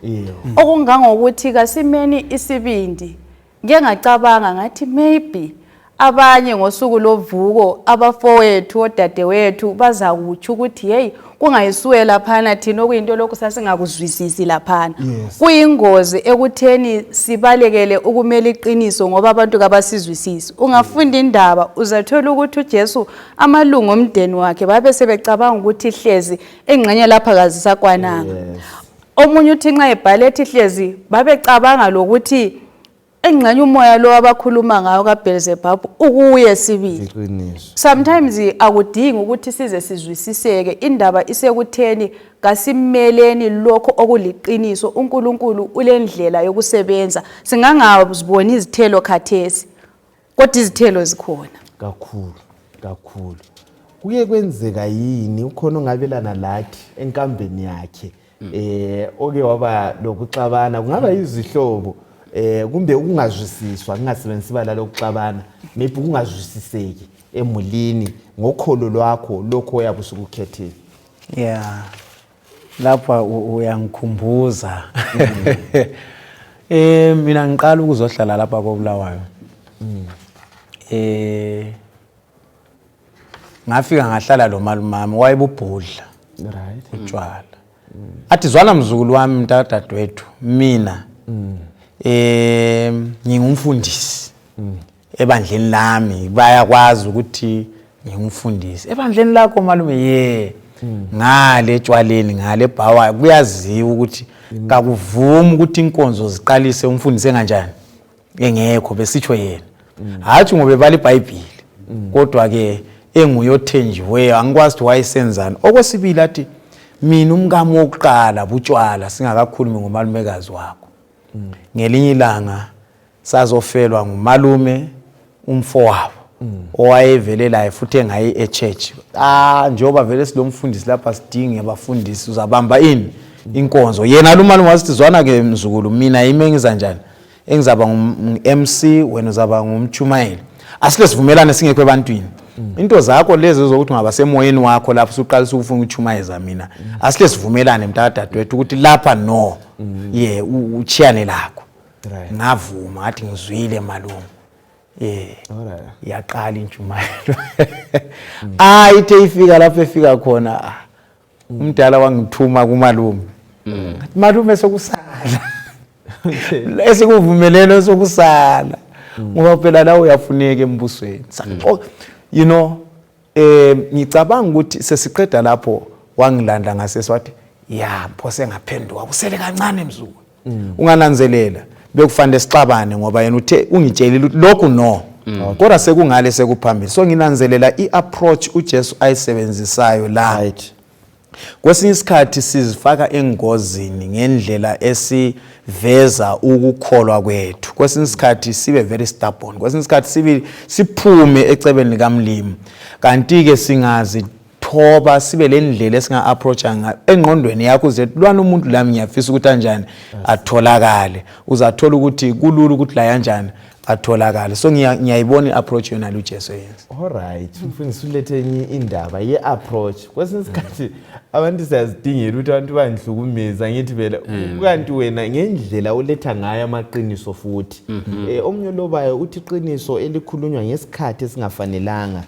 okungangokuthi kasimeni isibindi ngeke ngacabanga ngathi maybe abanye ngosuku lovuko abafowethu odadewethu bazakuthi ukuthi hey kungayisuwe laphana thina okuyinto lokho sasingakuzwisisi laphana kuyingozi ekutheni sibalekele ukumela iqiniso ngoba abantu kabasizwisisi ungafunda indaba uzathola ukuthi uJesu amalungu omndeni wakhe babe sebecabanga ukuthi hlezi engxenye lapha kazisakwananga omunye uthi nxa ebhalethi hlezi babecabanga lokuthi engxenye umoya lo abakhuluma ngayo kaBeelzebub ukuye sibili sometimes akudingi ukuthi size sizwisiseke indaba isekutheni kasimeleni lokho okuliqiniso uNkulunkulu ulendlela yokusebenza singangaziboni izithelo khathesi kodwa izithelo zikhona kakhulu kuye kwenzeka yini ukhona ongabelana lathi enkambeni yakhe oke waba lokuxabana kungaba izihlobo kumbe ukungazwisiswa ngingasebenzisi bala lokuxabana maybe ukungazwisiseki emulini ngokholo lwakho lokho oyabusukukhethile lapha uyangikhumbuza mina ngiqala ukuzohlala lapha koBulawayo ngafika ngahlala lo malumami wayebubhudla utshwala athi zwala mzukulu wami mntadadwethu mina ngingumfundisi ebandleni lami bayakwazi ukuthi ngingumfundisi ebandleni lakho malume ngale etshwaleni ngale bhawa kuyaziwa ukuthi kakuvumi ukuthi inkonzo ziqalise umfundisi enganjani engekho besitsho yena hathi ngoba bebala iBhayibheli kodwa ke enguyothenjiweyo angikwazi ukuthi wayesenzana okwesibili athi mina umkami wokuqala butshwala singakakhulumi ngomalumekazi wakho ngelinye ilanga sazofelwa ngumalume umfowabo owayevelelayo futhi engayi echurch njengoba vele silomfundisi lapha sidinge abafundisi uzabamba inkonzo yena lo malume wasithi zwana ke mzukulu mina yimi engiza njani engizaba ngu-MC wena uzaba ngumchumayeli asile sivumelane singekho ebantwini into zakho lezi zokuthi ngaba semoyeni wakho lapho usuqalisa ukufuna ukuchumayeza mina asile sivumelane mntadadwethu ukuthi lapha no uchiyane lakho ngavuma ngathi ngizwile malume yaqala intshumayelo ithe ifika lapho efika khona umdala wangithuma kumalume ngathi malume sokusala esikuvumelene sokusala ngoba phela la uyafuneka embusweni ngicabanga ukuthi sesiqeda lapho wangilanda ngasesiwathi phose ngaphenduka kusele kancane mzukulu ungananzelela bekufanele sixabane ngoba yena uthe ungitshelile ukuthi lokhu no kodwa sekungale sekuphambili. So nginanzelela i-approach uJesu ayisebenzisayo la. Right. Kwesinye isikhathi sizifaka engozini ngendlela esiveza ukukholwa kwethu. Kwesinye isikhathi sibe very stubborn. Kwesinye isikhathi siphume ecebeni likamlimi. Kanti ke singazithoba sibe le ndlela esinga-approacha engqondweni yakho uzethi lwana umuntu lami ngiyafisa ukuthi kanjani atholakale. Uzathola ukuthi kulula ukuthi la kanjani atholakale. So ngiyayibona i-approach yona uJesu yenza. Alright, mfundisi ulethe enye indaba ye-approach. Kwesinye isikhathi abantu siyazidingela ukuthi abantu banihlukumeza ngithi phela kanti wena ngendlela uletha ngayo amaqiniso futhi. Omnye lobayo uthi iqiniso elikhulunywa ngesikhathi esingafanelanga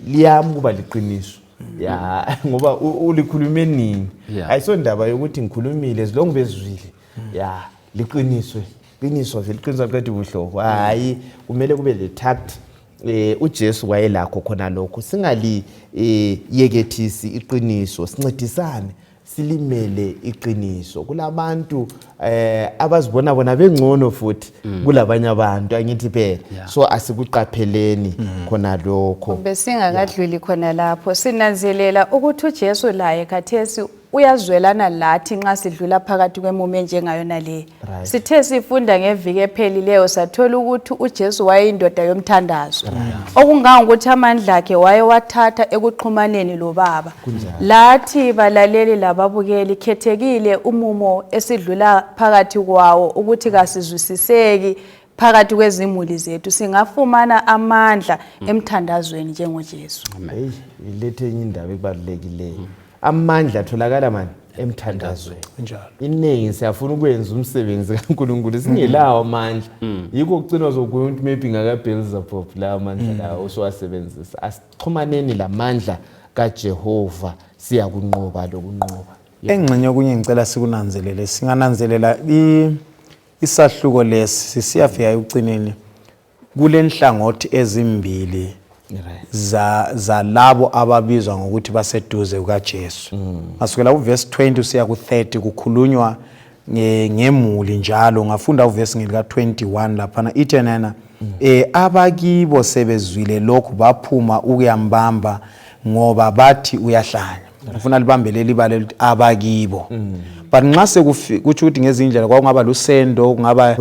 liyami kuba liqiniso. Ya ngoba ulikhulume nini? Ayisondaba yokuthi ngikhulumile zilonke bezwile. Ya liqiniswe. Qiniso vele iqiniso qedwe ubuhlobo. Hayi kumele kube le tact uJesu wayelakho khona lokho singali yekethisi iqiniso sincedisane silimele iqiniso kulabantu abazibona bona bengcono futhi kulabanye abantu angithi phela so asikuqapheleni khona lokho besingakadluli khona lapho sinanzelela ukuthi uJesu laye khathesi uyazwelana lathi nxa sidlula phakathi kwemume njengayona le. Sithe sifunda ngeviki ephelileyo sathola ukuthi uJesu wayeyindoda yomthandazo. Okungangokuthi amandla akhe wayewathatha ekuxhumaneni loBaba. Lathi balaleli lababukeli khethekile umumo esidlula phakathi kwawo ukuthi kasizwisiseki phakathi kwezimuli zethu singafumana amandla emthandazweni njengoJesu. Hey, ilethe enye indaba ebalulekileyo. Amandla atholakala manje emthandazweni njalo iningi siyafuna ukwenza umsebenzi kaNkulunkulu singelawo amandla yikho ukugcina zokuthi maybe ngakaBeelzebub la amandla la usowasebenzisa asixhumaneni lamandla kaJehova siya kunqoba lokunqoba engxenye kunye ngicela sikunanzelele singananzelela isahluko lesi siyafika ugcineni kulenhlangothi ezimbili za labo ababizwa ngokuthi baseduze kukaJesu. Masukela uverse 20 usiya ku30 kukhulunywa ngemuli njalo ngafunda uverse ngika 21 lapha ithi nana abakibo sebezwile lokhu baphuma ukuyambamba ngoba bathi uyahlanya. Ngifuna libambeleli ibale abakibo. But nxa sekuthi ukuthi ngezindlela kwakungaba lusendo kungaba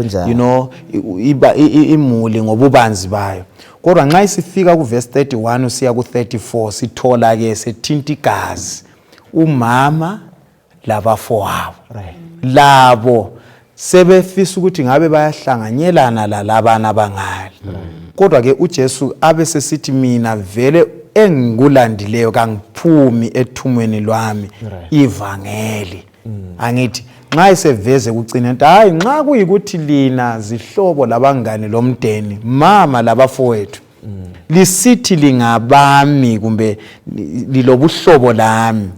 imuli ngobubanzi bayo. Kodwa nxa isifika ku verse 31 usiya ku 34 sithola ke sethinta igazi umama labafowabo labo sebefisa ukuthi ngabe bayahlanganyelana lalabana abangali. Kodwa ke uJesu abe sesithi mina vele engikulandileyo kangiphumi ethumweni lwami ivangeli. Angithi nxa iseveze kucina nto hayi nxa kuyikuthi lina zihlobo labangani lomdeni mama labafowethu lisithi lingabami kumbe lilobuhlobo lami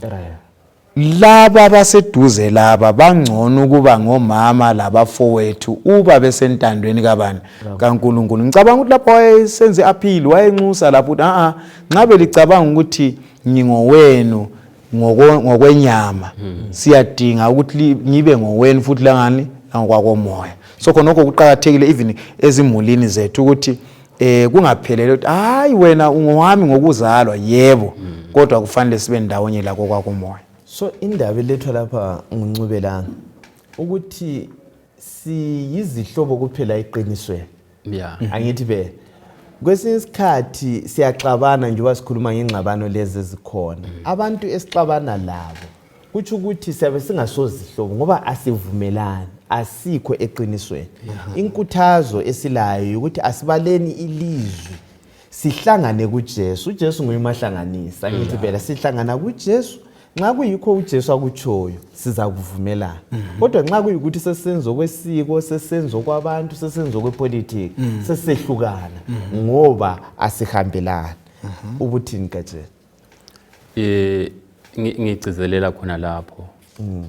laba baseduze laba bangcono kuba ngomama labafowethu uba besentandweni kabani kaNkulunkulu. Ngicabanga ukuthi lapho wayesenze appeal wayenxusa lapho nxa belicabanga ukuthi ngingowenu ngokwenyama siyadinga ukuthi ngibe ngowenu futhi langani ngokwakomoya. So khonokho kuqhakathekile even ezimulini zethu ukuthi kungaphelele ukuthi hayi wena ungowami ngokuzalwa yebo kodwa kufanele sibe ndawonye la kokwakomoya. So indaba lethwa lapha nguncubelanga ukuthi siyizihlobo kuphela iqinisweni. Angithi be kwesinye isikhathi siyaxabana njengoba sikhuluma ngengxabano lezi ezikhona. Abantu esixabana labo kuthi ukuthi siyabe singasozihlobo ngoba asivumelani asikho eqinisweni. Inkuthazo esilayo ukuthi asibaleni ilizwi sihlangane kuJesu. uJesu nguyimahlanganisa ngithi phela sihlangana kuJesu nxa kuyikho uJesu akutshoyo siza kuvumelana. Kodwa nxa kuyikuthi sesenzo kwesiko sesenzo kwabantu sesenzo kwepolitiki sesehlukana ngoba asihambelana. Ubuthini kaJesu? Ngicizelela khona lapho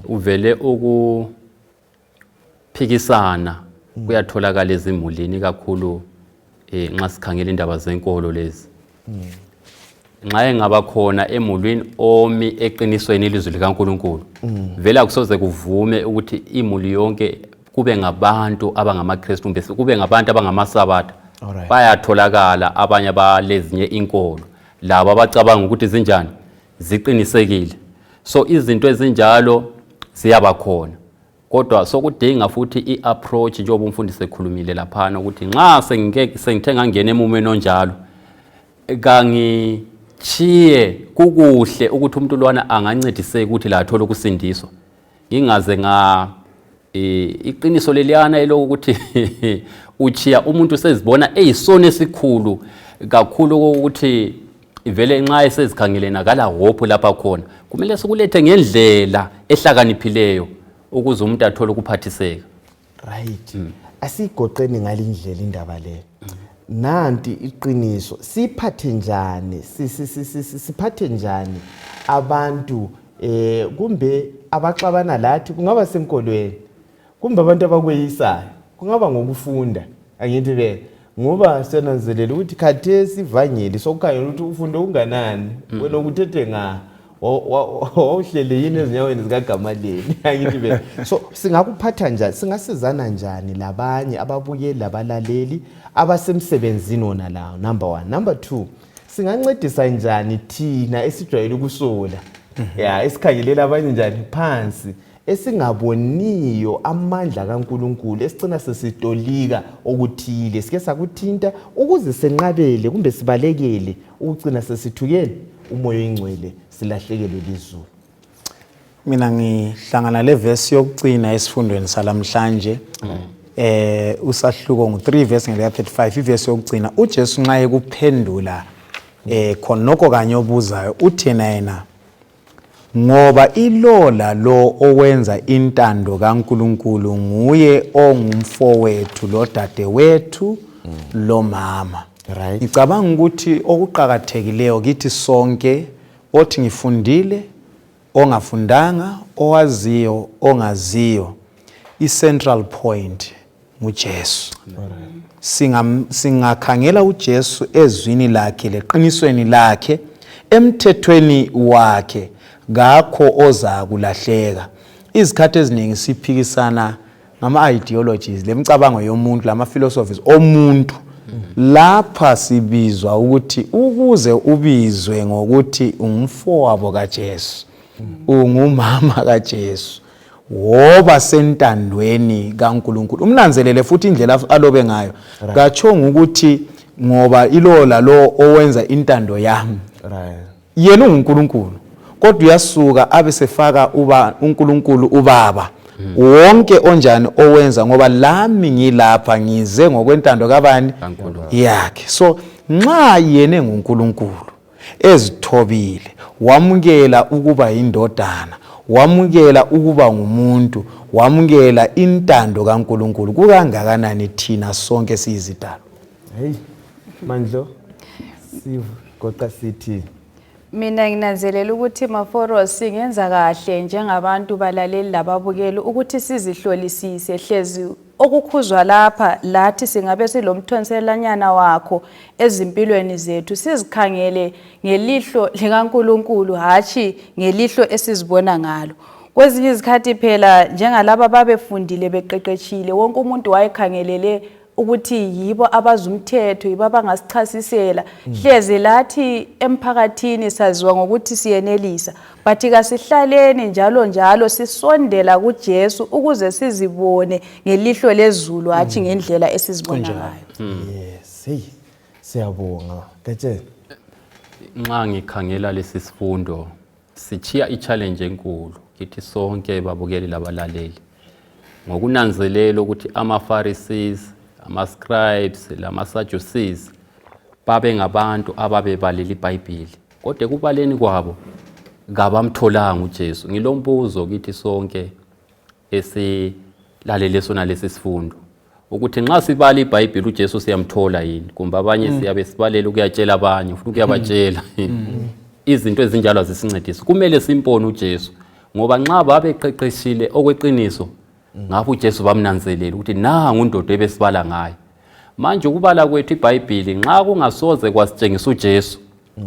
uvele ukuphikisana kuyatholakala ezimulini kakhulu nxa sikhangela indaba zenkolo lezi. Nxa engaba khona emulweni omi eqinisweni ilizwi likaNkulunkulu vele akusoze kuvume ukuthi imuli yonke kube ngabantu abangamaKristu kumbe kube ngabantu abangamaSabatha Alright. bayatholakala abanye abalezinye inkolo labo abacabanga ukuthi zinjani ziqinisekile. So izinto ezinjalo ziyabakhona, kodwa sokudinga futhi i-approach njengoba umfundisi ekhulumile laphana ukuthi nxa sengithe ngangena emumeni onjalo kangichiye kukuhle ukuthi umuntu lwana angancediseka ukuthi la athole ukusindiswa, ngingaze iqiniso leliyana elokuthi uchiya umuntu sezibona eyisona esikhulu kakhulu ukuthi vele nxa esezikhangelena nakala hope lapha khona, kumele sikulethe ngendlela ehlakaniphileyo ukuze umuntu athole ukuphathiseka. Right. Asigoqeni ngalindlela indaba le. Nanti iqiniso siphathe njani siphathe njani abantu kumbe abaxabana lathi, kungaba senkolweni kumbe abantu abakweyisayo, kungaba ngokufunda angithi ke ngoba senanzelela ukuthi khathesi ivangeli sokukhangela ukuthi ufundo unganani wena ukuthethe wawuhlele yini ezinyaweni zikaGamaliyeli angithi be. So singakuphatha njani, singasizana njani labanye ababukeli labalaleli abasemsebenzini wona lawo, number 1. Number 2, singancedisa njani thina esijwayele ukusola esikhangelela abanye njani phansi, esingaboniyo amandla kaNkulunkulu, esicina sesitolika okuthile sike sakuthinta ukuze senqabele kumbe sibalekele ukucina sesithukele umoya oyingcwele silahlekelwe lizulu. Mina ngihlangana le verse yokugcina esifundweni salamhlanje, usahluko ngo3 verse ngele 35, iverse yokugcina uJesu nxa ekuphendula khonoko kanye obuzayo uthena yena, ngoba ilola lo owenza intando kaNkulunkulu nguye ongumfowethu lo dadewethu lo mama. Right. Ngicabanga ukuthi okuqhakathekileyo kithi sonke othi ngifundile, ongafundanga, owaziyo, ongaziyo, i-central point nguJesu. Singakhangela uJesu ezwini lakhe leqinisweni lakhe emthethweni wakhe, ngakho oza kulahleka. Izikhathi eziningi siphikisana ngama-ideologies, lemicabango yomuntu, lama-philosophies omuntu. Lapha sibizwa ukuthi ukuze ubizwe ngokuthi ungumfowabo kaJesu, ungumama kaJesu, woba sentandweni kaNkulunkulu. Umnanzelele futhi indlela alobe ngayo, kachonga ukuthi ngoba ilola lo owenza intando yami. Yena unguNkulunkulu, kodwa uyasuka abe sefaka uNkulunkulu ubaba. Wonke onjani owenza ngoba lami ngilapha ngize ngokwentando kabani yakhe. So nxa yena nguNkulunkulu ezithobile, wamukela ukuba indodana, wamukela ukuba ngumuntu, wamukela intando kaNkulunkulu, kukangakanani thina sonke siyizidalwa. Hey Mandlo, sigoqa sithi Mina nginanzelela ukuthi Maforo singenza kahle njengabantu balaleli lababukeli ukuthi sizihlolisise hlezi okukhuzwa lapha lathi singabe silomthonselanyana wakho ezimpilweni zethu, sizikhangele ngelihlo likaNkulunkulu hathi ngelihlo esizibona ngalo. Kwezinye izikhathi phela njengalabo babefundile beqeqeshile, wonke umuntu wayekhangelele ukuthi yibo abazumthetho, yibo abangasichasisela. Hleze lathi emphakathini saziwa ngokuthi siyenelisa, but kasihlaleni njalo njalo sisondela kuJesu ukuze sizibone ngelihlo lezulu hathi ngendlela esizibona ngayo. Yes, hey siyabonga kaTshela. Nxa ngikhangela lesi sifundo sichiya i-challenge enkulu kithi sonke babukeli labalaleli, ngokunanzelela ukuthi ama-Pharisees, ama-scribes, lama-Sadducees babe ngabantu ababebalela iBhayibheli, kodwa kubaleni kwabo ngabamtholanga uJesu. Ngilombuzo kithi sonke esilalele sona lesi sifundo ukuthi nxa sibala iBhayibheli uJesu siyamthola yini, kumbe abanye siyabe sibalela ukuyatshela abanye ufuna ukuyabatshela izinto ezinjalo zisincedisa. Kumele simpone uJesu ngoba nxa babeqeqeshile okweqiniso ngapho uJesu bamnanzelela ukuthi nangu undodo ebesibala ngayo. Manje ukubala kwethu iBhayibheli nxa kungasoze kwasitshengisa uJesu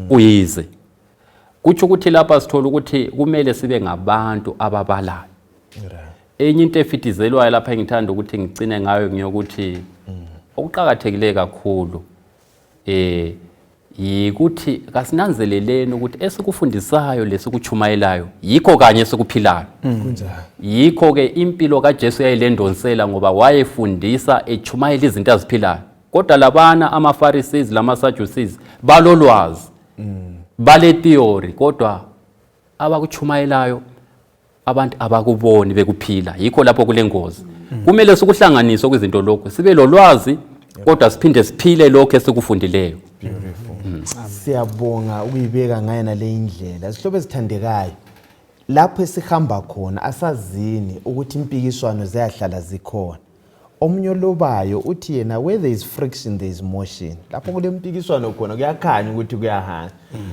uyize, kutsho ukuthi lapha sithola ukuthi kumele sibe ngabantu ababalayo. Enye into efitizelwayo lapha engithanda ukuthi ngicine ngayo ngiyokuthi okuqhakathekile kakhulu yikuthi kasinanzeleleni ukuthi esikufundisayo lesikuchumayelayo yikho kanye esikuphilayo. Yikho ke impilo kaJesu yayilendonsela ngoba wayefundisa echumayela izinto aziphilayo. Kodwa labana amaFarisees lamaSadducees balolwazi, bale theory, kodwa abakuchumayelayo abantu abakuboni bekuphila. Yikho lapho kulengozi. Kumele sikuhlanganise kwizinto lokho, sibe lolwazi kodwa siphinde siphile lokho esikufundileyo. Siyabonga ukuyibeka ngayo nale indlela. Sihlobo esithandekayo, lapho esihamba khona asazini ukuthi impikiswano ziyahlala zikhona. Omunye olobayo uthi yena where there is friction there is motion. Lapho kule mpikiswano khona kuyakhanya ukuthi kuyahamba.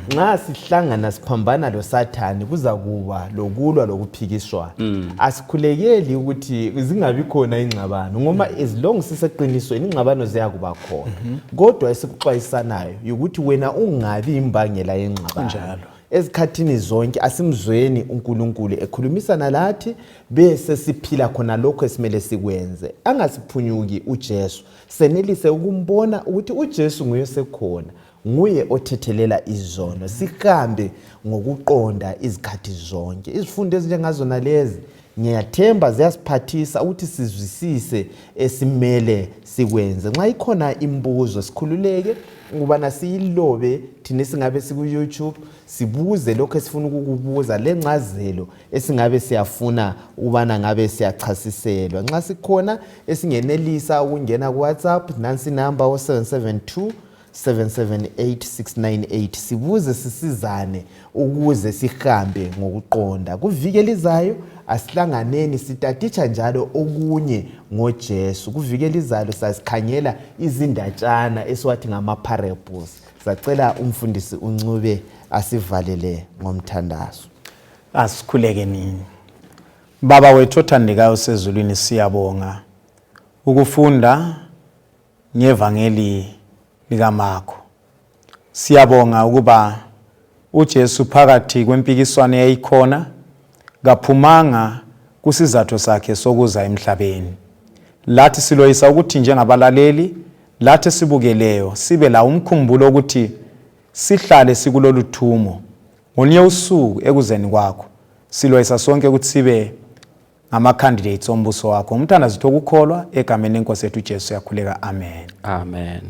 Nxa sihlangana siphambana lo Sathani kuza kuba lokulwa lokuphikiswana. Asikhulekeli ukuthi zingabi khona ingxabano ngoba as long siseqinisweni ingxabano ziyakuba khona. Kodwa esikuxwayisanayo ukuthi wena ungabi imbangela yengxabano. Ezikhathini zonke asimzweni uNkulunkulu ekhulumisana lathi bese siphila khona lokho esimele sikwenze. Angasiphunyuki uJesu, senelise ukumbona ukuthi uJesu nguye sekhona, nguye othethelela izono. Sihambe ngokuqonda izikhathi zonke. Izifundo ezinjengazona lezi ngiyathemba ziyasiphathisa ukuthi sizwisise esimele sikwenze. Nxa ikhona imbuzo sikhululeke ngubana siyilobe thina singabe siku YouTube sibuze lokho esifuna ukukubuza, lencazelo esingabe siyafuna ubana ngabe siyachasiselwa. Nxa sikhona esingenelisa ukungena ku WhatsApp, nansi number 0772 778 sibuze sisizane ukuze sihambe ngokuqonda. Kuvikela izayo asihlanganeni sitatitsha njalo okunye ngoJesu. Kuvikela izayo sasikhanyela izindatshana esiwathi ngama parables. Sacela umfundisi uNcube asivalele ngomthandazo. Asikhuleke nini. Baba wethu othandekayo sezulwini, siyabonga ukufunda ngevangeli likaMarko. Siyabonga ukuba uJesu phakathi kwempikiswano eyayikhona kaphumanga kusizatho sakhe sokuza emhlabeni. Lathi siloyisa ukuthi njengabalaleli, lathi sibukeleyo sibe la umkhumbulo ukuthi sihlale sikulolu thumo ngolunye usuku ekuzeni kwakho. Siloyisa sonke ukuthi sibe ngama-candidates ombuso wakho. Umthandazo ukukholwa egameni leNkosi yethu uJesu yakhuleka. Amen. Amen.